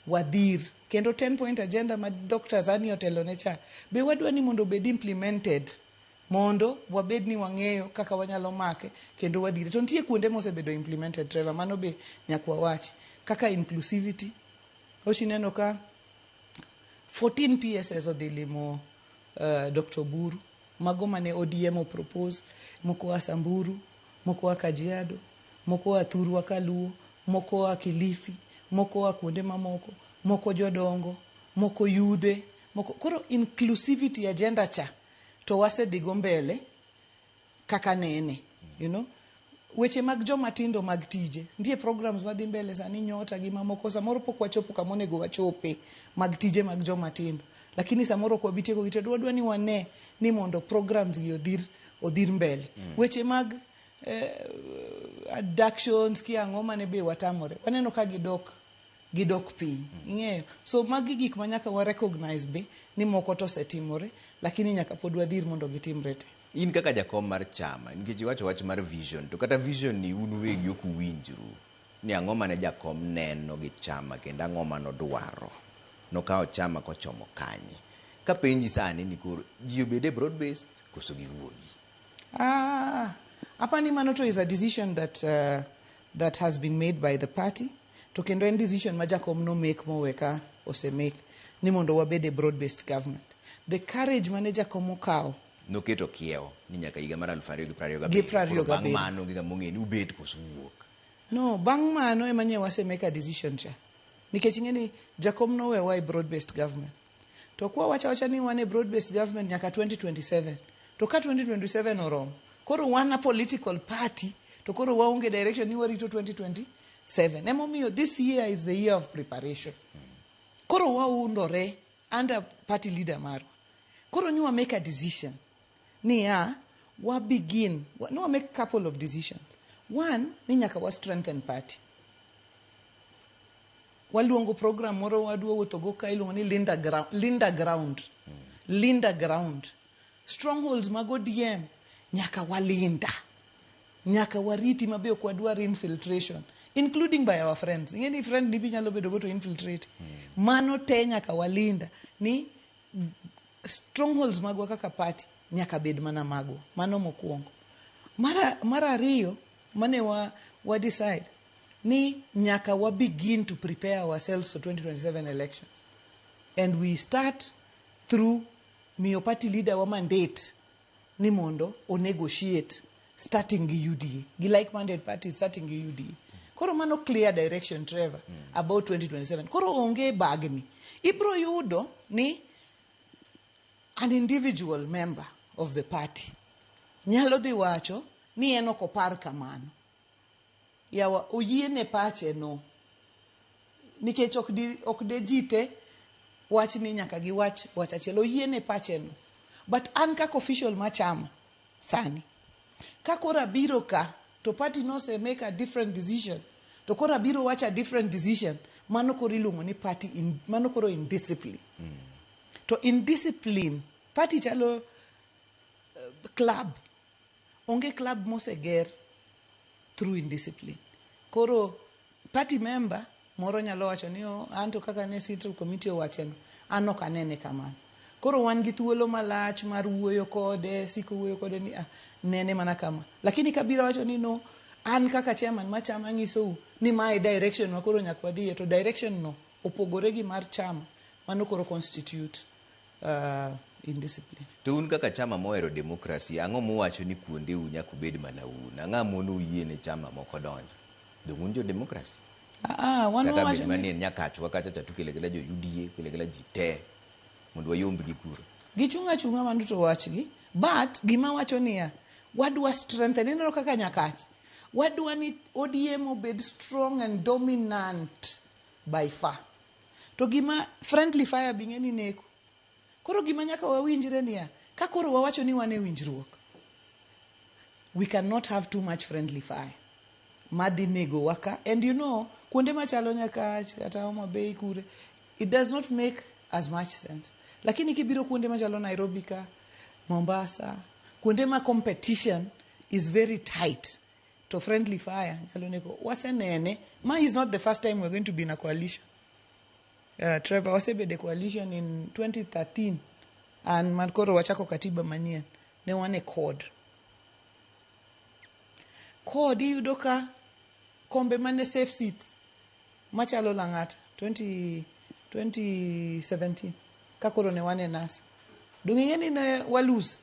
wadhir. Kendo 10 point agenda ma Dr. Zani otelo ne cha be wadwa ni mondo obed implemented mondo wabed ni wang'eyo kaka wanyalo make kendo wadhire. To nitie kuonde mosebedo implemented, Trevor, mano be nyaka wawach kaka inclusivity. Ochineno ka 14 PSS odhi limo Dr. Oburu, mago mane ODM opropose, moko oa Samburu, moko oa Kajiado, moko oa Thurwa Kaluo, moko oa Kilifi, moko oa kuonde mamoko, moko jodongo, moko yudhe, moko. Koro inclusivity agenda cha to wasedhigo mbele kaka nene. Weche mag joma tindo mag tije, nitie programs madhi mbele sani, Nyota gi mamoko. Samoro pok wachopo kama onego wachope mag tije mag joma tindo, lakini samoro ok wabi tieko gi to wadwa ni wane ni mondo programs gi odhir mbele. Weche mag abductions ki ang'o mane be watamore, waneno ka gidok piny, ing'eyo. So magi gik ma nyaka wa recognize be ni moko to osetimore, lakini nyaka pod wadhir mondo gitimre te. In kaka jakom mar chama, nikech iwacho wach mar vision, to kata vision ni un uwegi ok uwinjru ni ang'o mane jakom neno gi chama kendo ang'o manodwaro nokawo chama kochomo kanye. Kapenji sani ni koro ji obed e broad based koso giwuogi? Ah, apani mano to is a decision that has been made by the party. To kendo en decision ma jakom no make mowe ka osemake ni mondo wabed e broad based government. The courage mane jakom okawo noketo kiewo ni nyaka higa mar 2027. Gi 27. Koro bang' mano onge ng'ama ong'e ni ubet koso uwuok. No, bang' mano ema nye wase make a decision cha. Nikech ing'e ni jakom nowewa e broad based government. To kwa wacha wacha ni wan e broad based government nyaka 2027. To ka 2027 oromo, koro wan a political party to koro waonge direction ni warito 2027. Emomiyo this year is the year of preparation. Koro waundore under party leader marwa. Koro nywa make a decision niya wa begin no wa make couple of decisions. One ni nyaka wa strengthen party. Waluongo program moro wadwa wuothogo ka iluongo ni Linda Ground, Linda Ground. Linda Ground. Strongholds mag ODM nyaka walinda. Nyaka wariti mabe ok wadwar infiltration including by our friends. Ing'e ni friend ni bi nyalo bedo go to infiltrate. Mano te nyaka walinda ni strongholds magwa kaka party nyaka bed mana magwa. Mano mokwongo. Mar ariyo mane wa decide ni nyaka wa begin to prepare ourselves for 2027 elections. And we start through miyo party leader wa mandate ni mondo o negotiate starting gi UDA, gi like-minded parties starting gi UDA. Koro mano clear direction, Trevor, about 2027. Koro onge bagni. Ibro yudo ni an individual member of the party nyalo dhi wacho ni en ok opar kamano. Yawa oyiene pache no. Nikech ok de ji te wach ni nyaka giwach wach achiel. Oyiene pache no. But an kaka official ma chama sani, ka koro abiro ka to party nose make a different decision, to koro abiro wacho a different decision, mano koro iluongo ni party in, mano koro indiscipline. To indiscipline, party chalo club. Onge club moseger through indiscipline. Koro party member moro nyalo wacho ni, "Oh, anto kaka ne central committee owacheno, an ok anene kamano." Koro wan gi thuolo malach mar wuoyo kode, siko wuoyo kode ni, "Ah, nene mana kama." Lakini kabiro wacho ni, "No, an kaka chairman ma chama anyisou ni mae direction ma koro nyaka wadhiye," to direction no opogore gi mar chama, mano koro constitute indiscipline. To un kaka chama mohero demokrasi, ang'o muwacho ni kuondeu nyaka ubed mana un? Ang'o mono uyie ne chama moko donjo? Dong un jo demokrasi? Ah, wan Kata wawacho bed ni manie Nyakachwa kacha cha tukele kela jo UDA, ukele kela ji te mondo wayomb gi kuro. Gichung' achung'a mano to wachgi. But gima wacho niya, wadwa strengthen. Ineno kaka Nyakach, wadwa ni ODM obed strong and dominant by far. To gima friendly fire be ing'e ni neko. Koro gima nyaka wawinjre niya, ka koro wawacho ni wan e winjruok, we cannot have too much friendly fire madhi nego wa ka. And you know, kuonde machalo Nyakach kata Homa Bay kure, it does not make as much sense. Lakini kibiro kuonde machalo Nairobi ka, Mombasa, kuonde ma competition is very tight, to friendly fire nyalo nego. Wasenene, ma is not the first time we're going to be in a coalition. Trevor, wasebedo e coalition in 2013 and man koro wachako katiba manyien, ne wan e CORD. CORD iyudo ka kombe mane safe seats machalo Lang'ata 20, 2017 ka koro ne wan e NASA. Dong ing'e ni ne walose?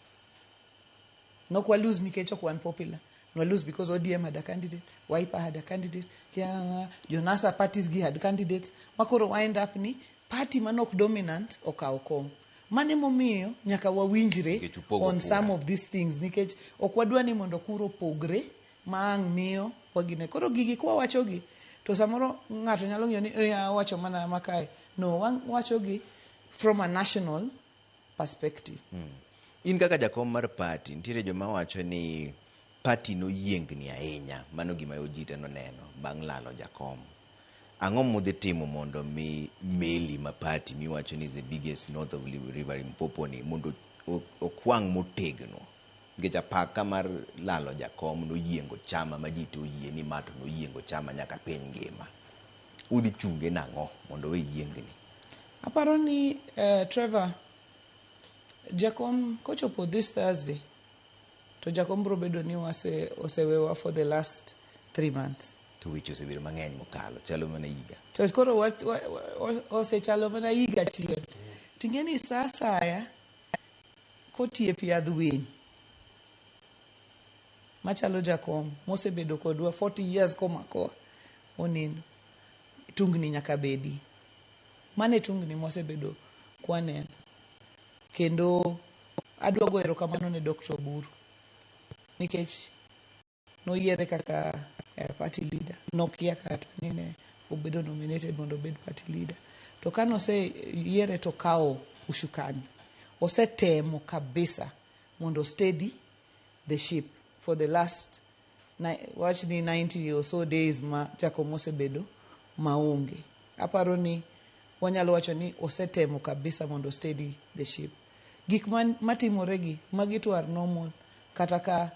Nok walose nikech ok wan popular. Ne walose because ODM had a candidate, Wiper had a candidate, kia jo NASA parties gi had candidates, makoro wind up ni party manok dominant okawo kom. Mano emomiyo nyaka wawinjre Nikech upogo on kura. Some of these things, nikech ok wadwa ni mondo kura opogre ma ang' miyo wagine. Koro gigi kwawachogi to samoro ng'ato nyalo ng'iyo ni, "Eh, wacho mana makae." No, wawachogi from a national perspective. In kaka jakom mar party, nitiere joma wacho ni party noyiengni ahinya. Mano gima Ojite noneno bang' lalo jakom. Ang'o mudhi timo mondo mi meli ma party miwacho ni is the biggest north of River Limpopo ni mondo okwang' motegno? Nikech apaka mar lalo jakom noyiengo chama ma ji te oyie ni ma to noyiengo chama nyaka piny ngima. Udhi chunge nang'o mondo we yiengni? Aparo ni Trevor, jakom kochopo this Thursday, to jakom biro bedo ni osewewa for the last 3 months. To weche osebedo mang'eny mokalo, chalo mana higa. To koro osechalo mana higa achiel. Ting'e ni sa asaya kotie piadh winy machalo jakom mosebedo kodwa 40 years komakoa onindo, tungni nyaka bedi. Mano e tungni mosebedo kwaneno. Kendo adwa go erokamano ne Dr. Oburu nikech noyiere kaka party leader. Nokia kata ni ne obedo nominated mondo obed party leader. To ka noseyiere to okawo usukani. Osetemo kabisa mondo steady the ship for the last wach ni 90 or so days ma jakom osebedo maonge. Aparo ni wanyalo wacho ni osetemo kabisa mondo steady the ship. Gik matimore gi, magi to are normal, kata ka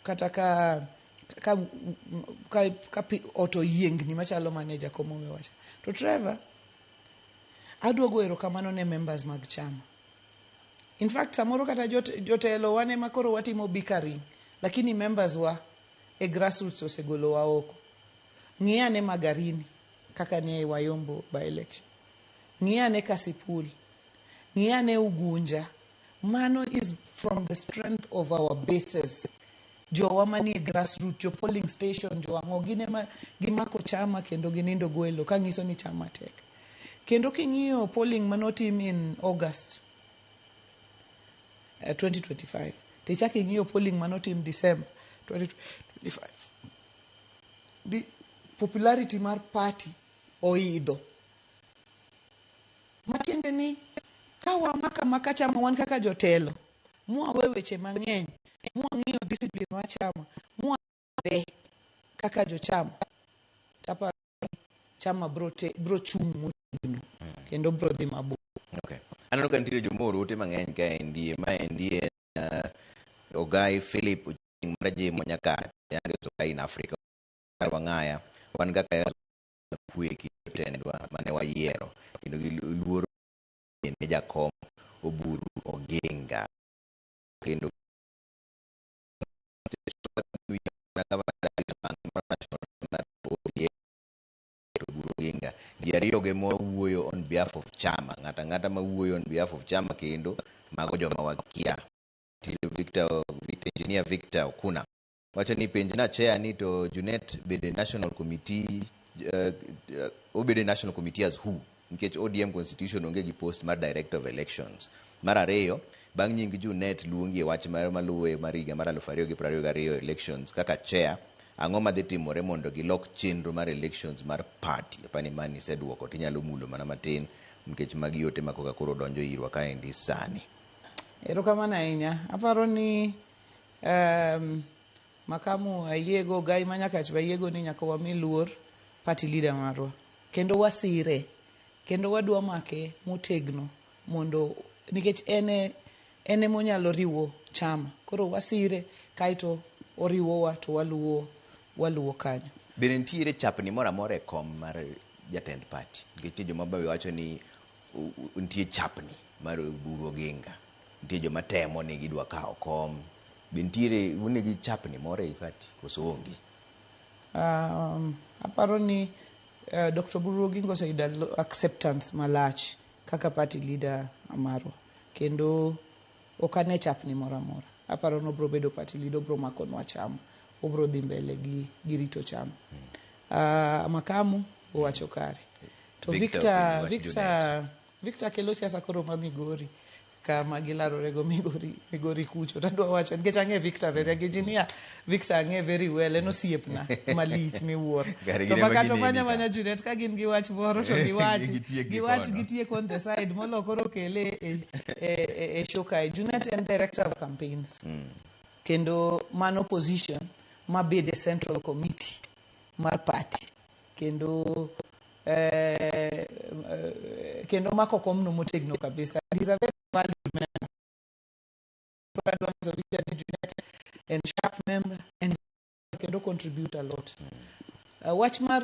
kata ka ot oyiengni machalo mane jakom owewa cha. To Trevor, adwa go erokamano ne members mag chama. In fact, samoro kata jotelo wan ema koro watimo bickering, lakini members wa e grassroots osegolowa oko. Ng'i ane Magarini kaka ne wayombo by election. Ng'i ane Kasipul. Ng'i ane Ugunja. Mano is from the strength of our bases. Jowa manie grassroots, jo polling station, jo ang'o, gin ema gimako chama kendo ginindo gwelo ka nyiso ni chama tek. Kendo king'iyo polling manotim in August 2025, tichak ing'iyo polling manotim December 2025, the popularity mar party oidho. Matiende Matiende ni ka wamako amaka chama wan kaka jotelo, mwawe weche mang'eny, mwang'iyo discipline mar chama, mware kaka jochama, taparo ni chama bro, bro chung' motegno kendo bro dhi mabor. Okay. Aneno ka nitiere joma ooro ote mang'eny kaendi. Maendi en Ogai Philip Ochieng' mar Jimo Nyakach, youngest Ogai in Africa. Wang'aya wan kaka kwe e kind jotendwa mane wayiero kendo gi luoro bende jakom Oburu Oginga kendo Oburu Oginga. Ji ariyo go ema wuoyo on behalf of chama. Ng'ato ang'ata ma wuoyo on behalf of chama kendo mago joma wakia. Victor, Victor, Engineer Victor Okuna wacho ni penjna chair ni to Junet bede national committee, obedo e national committee as who? Nikech ODM constitution onge gi post mar director of elections. Mar ariyo, bang' nying Junet luongi e wach mar maluwe mar higa mar 2022 elections kaka chair, ang'o madhi timore mondo gilok chenro mar elections mar party? Apani mani iseduoko, tinyalo mulo mana matin nikech magi ote ma koka koro donjo irwa kaendi sani. Erokamano ahinya. Aparo ni makamu ayiego, Gai ma Nyakach be ayiego ni nyaka wami luor party leader marwa. Kendo wasire. Kendo wadwa make motegno mondo nikech en en emonyalo riwo chama. Koro wasire kaeto oriwowa to waluwo waluwo kanyo. Bende nitiere chapni moro amora e kom mar jatend party? Nikech nitie joma be wacho ni nitie chapni mar Oburu Oginga. Nitie joma temo ni gidwa kawo kom. Be nitiere un gi chapni moro ei party koso onge? Aparo ni Dr. Oburu Oginga oseyudo acceptance malach kaka party leader marwa. Kendo ok ane chapni moro amora. Aparo ni obro bedo party leader, obro makonwa chama. Obro dhi mbele gi rito chama. Makamu owacho kare. To Victor Victor, openjo wach Victor, Victor kelo siasa koro ma Migori kama gilarore go Migori, Migori kucho. Tadwa wacho nikech ang'e Victor very engineer Victor ang'e very well, en osiepna malich miwuoro. Kare To gin ema makato gineni manya ka. manya Juliet ka gin gi wach moro to giwachi Gitiek gi giwach kono. gitiek on the side molo koro kele e show kae. Juliet en director of campaigns. Kendo mano position mabede central committee mar party kendo kendo mako komno motegno kabisa. He's a very valued member. Koro adwa nyiso Victor ni Juliet en sharp member and kendo contribute a lot. Wach mar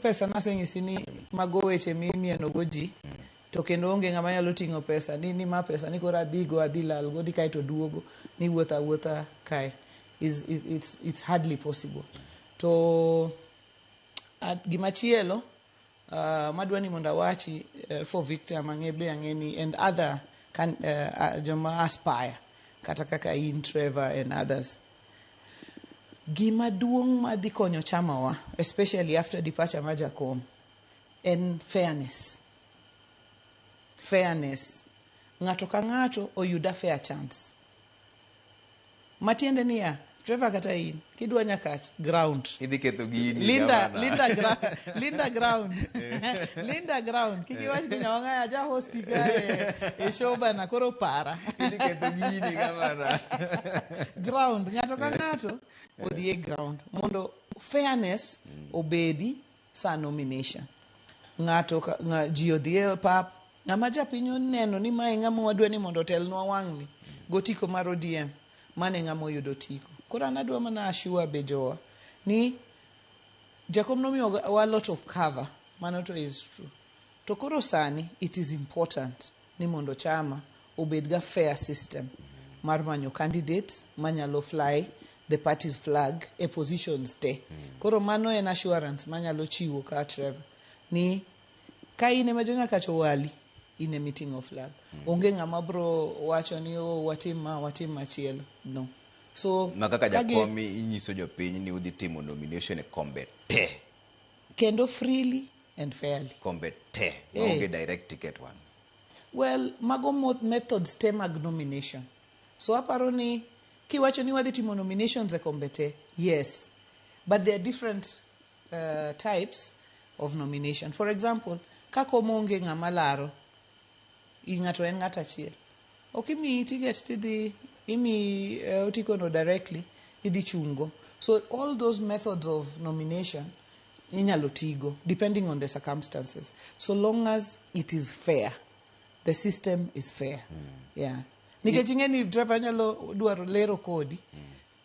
pesa naseng'isi ni mago weche mimieno go ji to kendo onge ng'ama nyalo ting'o pesa ni ma pesa ni koro adhigo adhi lalgo ni kaeto duogo ni wuotho awuotha kae is it's hardly possible. To gimachielo madwa ni mondo awachi for Victor mang'e be ang'e ni and other can, joma aspire kata kaka in Trevor and others, gima duong' madhi konyo chamawa especially after departure mar jakom en fairness. Fairness, ng'ato ka ng'ato oyuda fair chance, matiende niya, Trevor, kata in kidwa Nyakach ground Idhi ketho gini. Linda, gavana. Linda, Linda ground, Linda ground. Kik iwach ni Nyawang'aya ja host ka e show bana koro para. Idhi ketho gini gavana. Ground, ng'ato ka ng'ato odhi e ground mondo fairness obedi sa nomination. Ng'ato ji odhi e pap, ng'ama japiny oneno ni mae ng'ama wadwa ni mondo otelnwa wang'ni gotiko mar ODM, mane ng'ama oyudo otiko. Koro an adwa mana assure be jowa ni jakom nomiyo wa lot of cover, mano to is true. To koro sani it is important ni mondo chama obed ga fair system mar manyo candidates manyalo fly the party's flag e positions te. Koro mano en assurance manyalo chiwo ka Trevor ni ka in ema jonyakach owali in ema iting'o flag. Onge ng'ama bro wacho ni oh, watim ma watim machielo no. So Ma kaka ka gi- jakom inyiso jopiny ni udhi timo nomination e kombe te. Kendo freely and fairly. Kombe te. Eh. Maonge direct ticket wang'. Well, mago methods te mag nomination. So aparo ni kiwacho ni wadhi timo nominations e kombe te, yes. But there are different types of nomination. For example, Ka kom onge ng'ama laro, i ng'ato en ng'at achiel. Ok imiyi ticket tidhi imiyi otiko no directly idhi chungo. So all those methods of nomination inyalo tigo depending on the circumstances. So long as it is fair. The system is fair. Yeah. Nikech ing'e ni driver nyalo dwaro lero kodi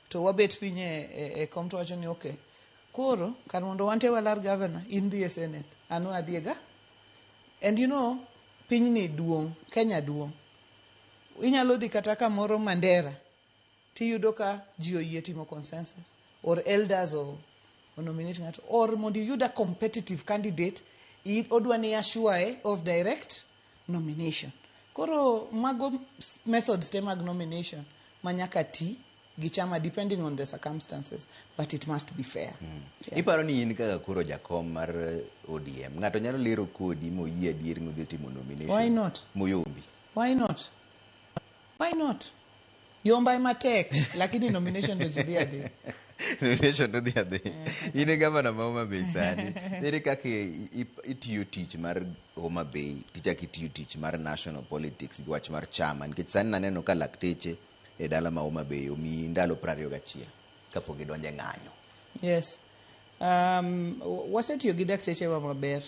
to wabet piny e kom to wacho ni okay. Koro kar mondo wan te walar governor in dhi e senate an we adhi e ga. And you know pinyni duong', Kenya duong'. Inyalo dhi kata kamoro Mandera tiyudo ka ji oyie timo consensus or elders or nominate ng'ato or mondo iyud a competitive candidate odwa ni assure of direct nomination. Koro mago methods te mag nomination ma nyaka ti gi chama depending on the circumstances, but it must be fair. Yeah. Iparo ni in kaka koro jakom mar ODM, ng'ato nyalo lero kodi moyie adier ni udhi timo nomination? Why not? Moyombi. Why not? Why not? Yomba ema tek, lakini nomination to ji dhi adhi. Nomination to dhi adhi. In e gavana ma Homa Bay sani. Ere kaka itiyo tich mar Homa Bay, tichako itiyo tich mar national politics gi wach mar chama, nikech sani naneno ka lakteche e dala ma Homa Bay omiyi ndalo 21 kapok gidonjo e ng'anyo. Yes. Wasetiyo gi daktechewa maber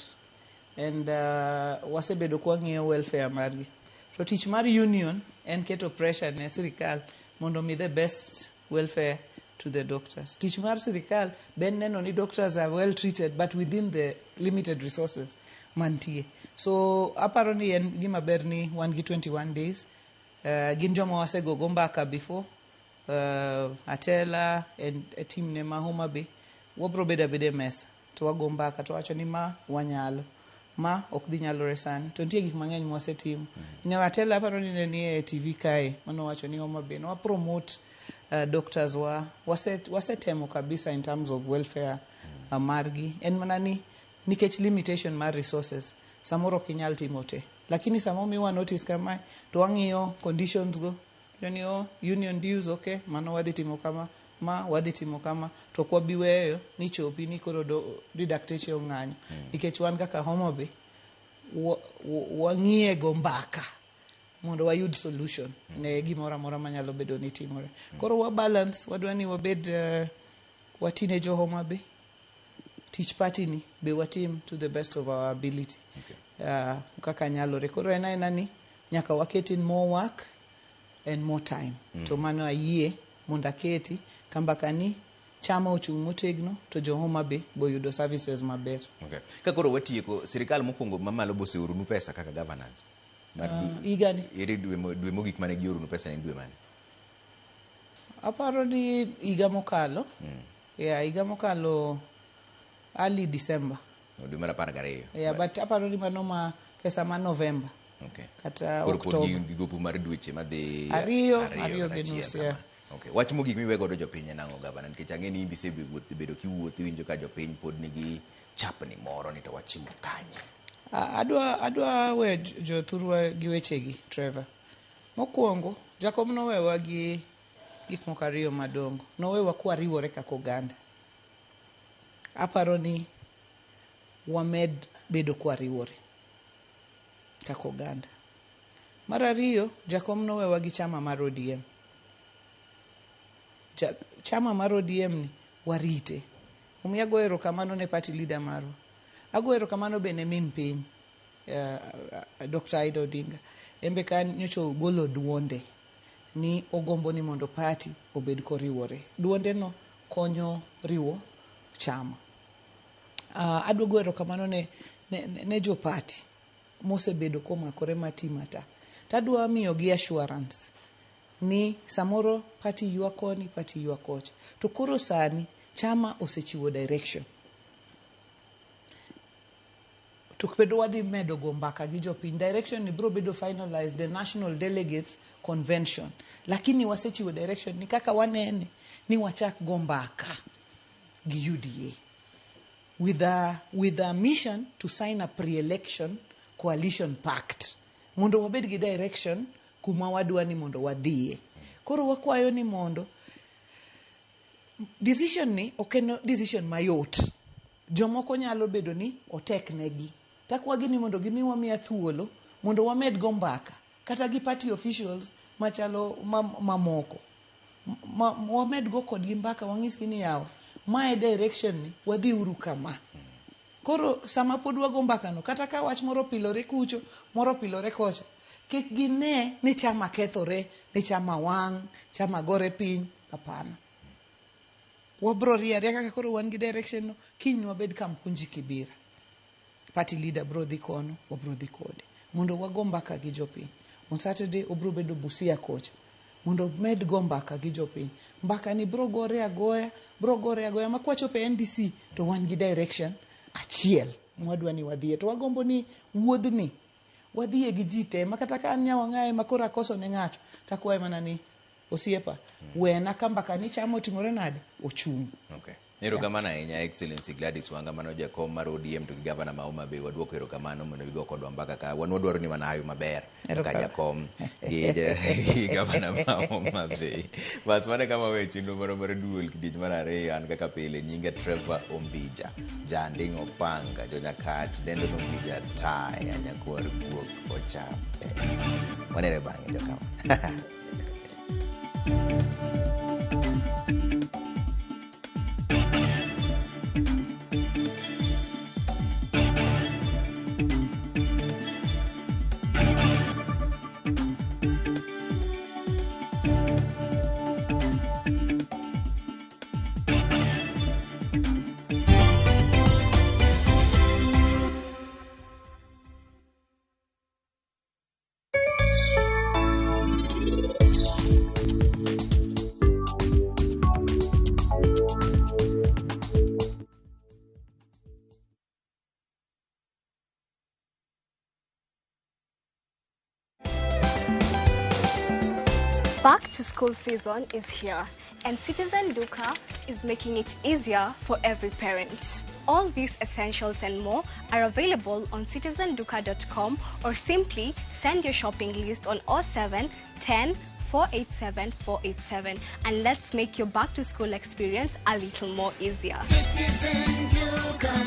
and wasebedo kwang'iyo welfare margi. To tich mar union en keto pressure ne sirikal mondo mi the best welfare to the doctors. Tich mar sirikal ben neno ni doctors are well treated but within the limited resources mantie. So aparo ni en gima ber ni wan gi 21 days. Gin joma wasegogo mbaka before. Atela and team ne ma Homa Bay wabro bedo abeda e mesa to wago mbaka to wacho ni ma wanyalo ma ok dhi nyalore sani to nitie gik mang'eny mwasetimo. Ne Atela aparo ni ne nie TV kae manowacho ni Homa Bay ne promote doctors wa wasetemo kabisa in terms of welfare margi. En mana ni nikech limitation mar resources samoro ok inyal timo te, lakini sama omiwa notice kamae to wang'iyo conditions go ni oh, union dues okay, mano wadhi timo kama, ma wadhi timo kama, to ok wabi weyo ni chopi ni koro ni dakteche ong'anyo. Nikech wan kaka Homa Bay wang'iye go mbaka mondo wayud solution ne gimoro amora manyalo bedo ni timore. Koro wa balance, wadwa ni wabed watine jo Homa Bay, tich party ni be watim to the best of our ability. Kaka nyalore. Koro en aena ni nyaka waket in more work and more time. To mano ayie mondo aketi kambaka ni chama ochung' motegno to jo Homa Bay boyudo services maber. Okay. Ka koro watieko, sirikal mokwongo mamalo boseoronu pesa kaka governance? Mar Higani? Ere dwe mogik mane gioronu pesa ne en dwe mane? Aparo ni higa mokalo. Yeah, higa mokalo early December. Dwe mar 12. Yeah, but aparo ni mano ma pesa ma November. Okay. Kata Koro pod October. gin gi gopu mar dweche madhi Ariyo, ariyo ariyo kata gi nus, achiel yeah. kama. Okay. Wach mogik miwe godo jopiny en ang'o, gavana? Nikech ang'e ni in be isebedo kiwuotho iwinjo ka jopiny pod nigi chapni moro ni to wachimo kanye. Adwa weyo jothurwa gi wechegi, Trevor. Mokwongo, Jakom nowewa gi gik moko ariyo madongo. Nowewa kwariwore kaka oganda. Aparo ni wamed bedo kwariwore kaka oganda. Mar ariyo, Jakom nowewa gi chama mar ODM. Chama mar ODM ni warite. Omiyo agoyo erokamano ne party leader marwa. Agoyo erokamano be ne min piny, Dr. Ida Odinga. En be ka nyocha ogolo duonde ni ogombo ni mondo party obed koriwore. Duonde no konyo riwo chama. Adwa goyo erokamano ne jo party mosebedo komakore mati mata. Tadwa miyogi assurance ni samoro party ywak koni, party ywak kocha. To koro sani chama osechiwo direction. To bedo wadhi medo go mbaka gi jopiny. Direction ni biro bedo finalized the National Delegates Convention. Lakini wasechiwo direction ni kaka wanene ni wachak go mbaka gi UDA. With a mission to sign a pre-election coalition pact. Mondo wabed gi direction kuma wadwa ni mondo wadhiye. Koro wakwayo ni mondo decision ni ok en decision mayot. Jomoko nyalo bedo ni otek negi. Takwagi ni mondo gimiwa miya thuolo mondo wamed go mbaka kata gi party officials machalo mamoko. Wamed go kodgi mbaka, wang'isgi ni yawa, mae direction ni wadhi uru kama. Koro sama pod wago mbaka no, kata ka wach moro opilore kucho, moro opilore kocha, kik gine ni chama kethore, ni chama wang', chama gore piny, hapana. Wabro rie aria kaka koro wan gi direction no, kiny wabed Kamkunji Kibira. Party leader bro dhi kono, wabro dhi kode. Mondo wago mbaka gi jopiny. On Saturday obro bedo Busia kocha. Mondo med go mbaka gi jopiny. Mbaka ni bro gore agoya, bro gore agoya. Ma kwachopo e NDC to wan gi direction achiel mwadwa ni wadhiye. To wagombo ni wuodhni wadhiye gi ji te, ma kata ka an nyawang'aye ma koro akoso ne ng'ato, takwaye mana ni osiepa, wena ka mbaka ni chama otimore nade, ochung'. Okay. Erokamano ahinya Excellency Gladys Wanga, mano jakom mar ODM to gi gavana ma Homa Bay. Waduoko erokamano mondo gigo kodwa mbaka ka. Wan wadwaro ni mana hayo maber ka jakom gi gavana ma Homa Bay. Bas mano e kama waweyo chenro marwa mar duol kidieny mar ariyo. An kaka pile nyinga Trevor Ombija, Janding' Opanga, Jonyakach, dendo no Ombija Taya, nyakwar guok ocha pesa. Wanere bang'e jokama. Back to school season is here, and Citizen Duka is making it easier for every parent. All these essentials and more are available on citizenduka.com or simply send your shopping list on 07 10 487 487 and let's make your back to school experience a little more easier. Citizen Duka.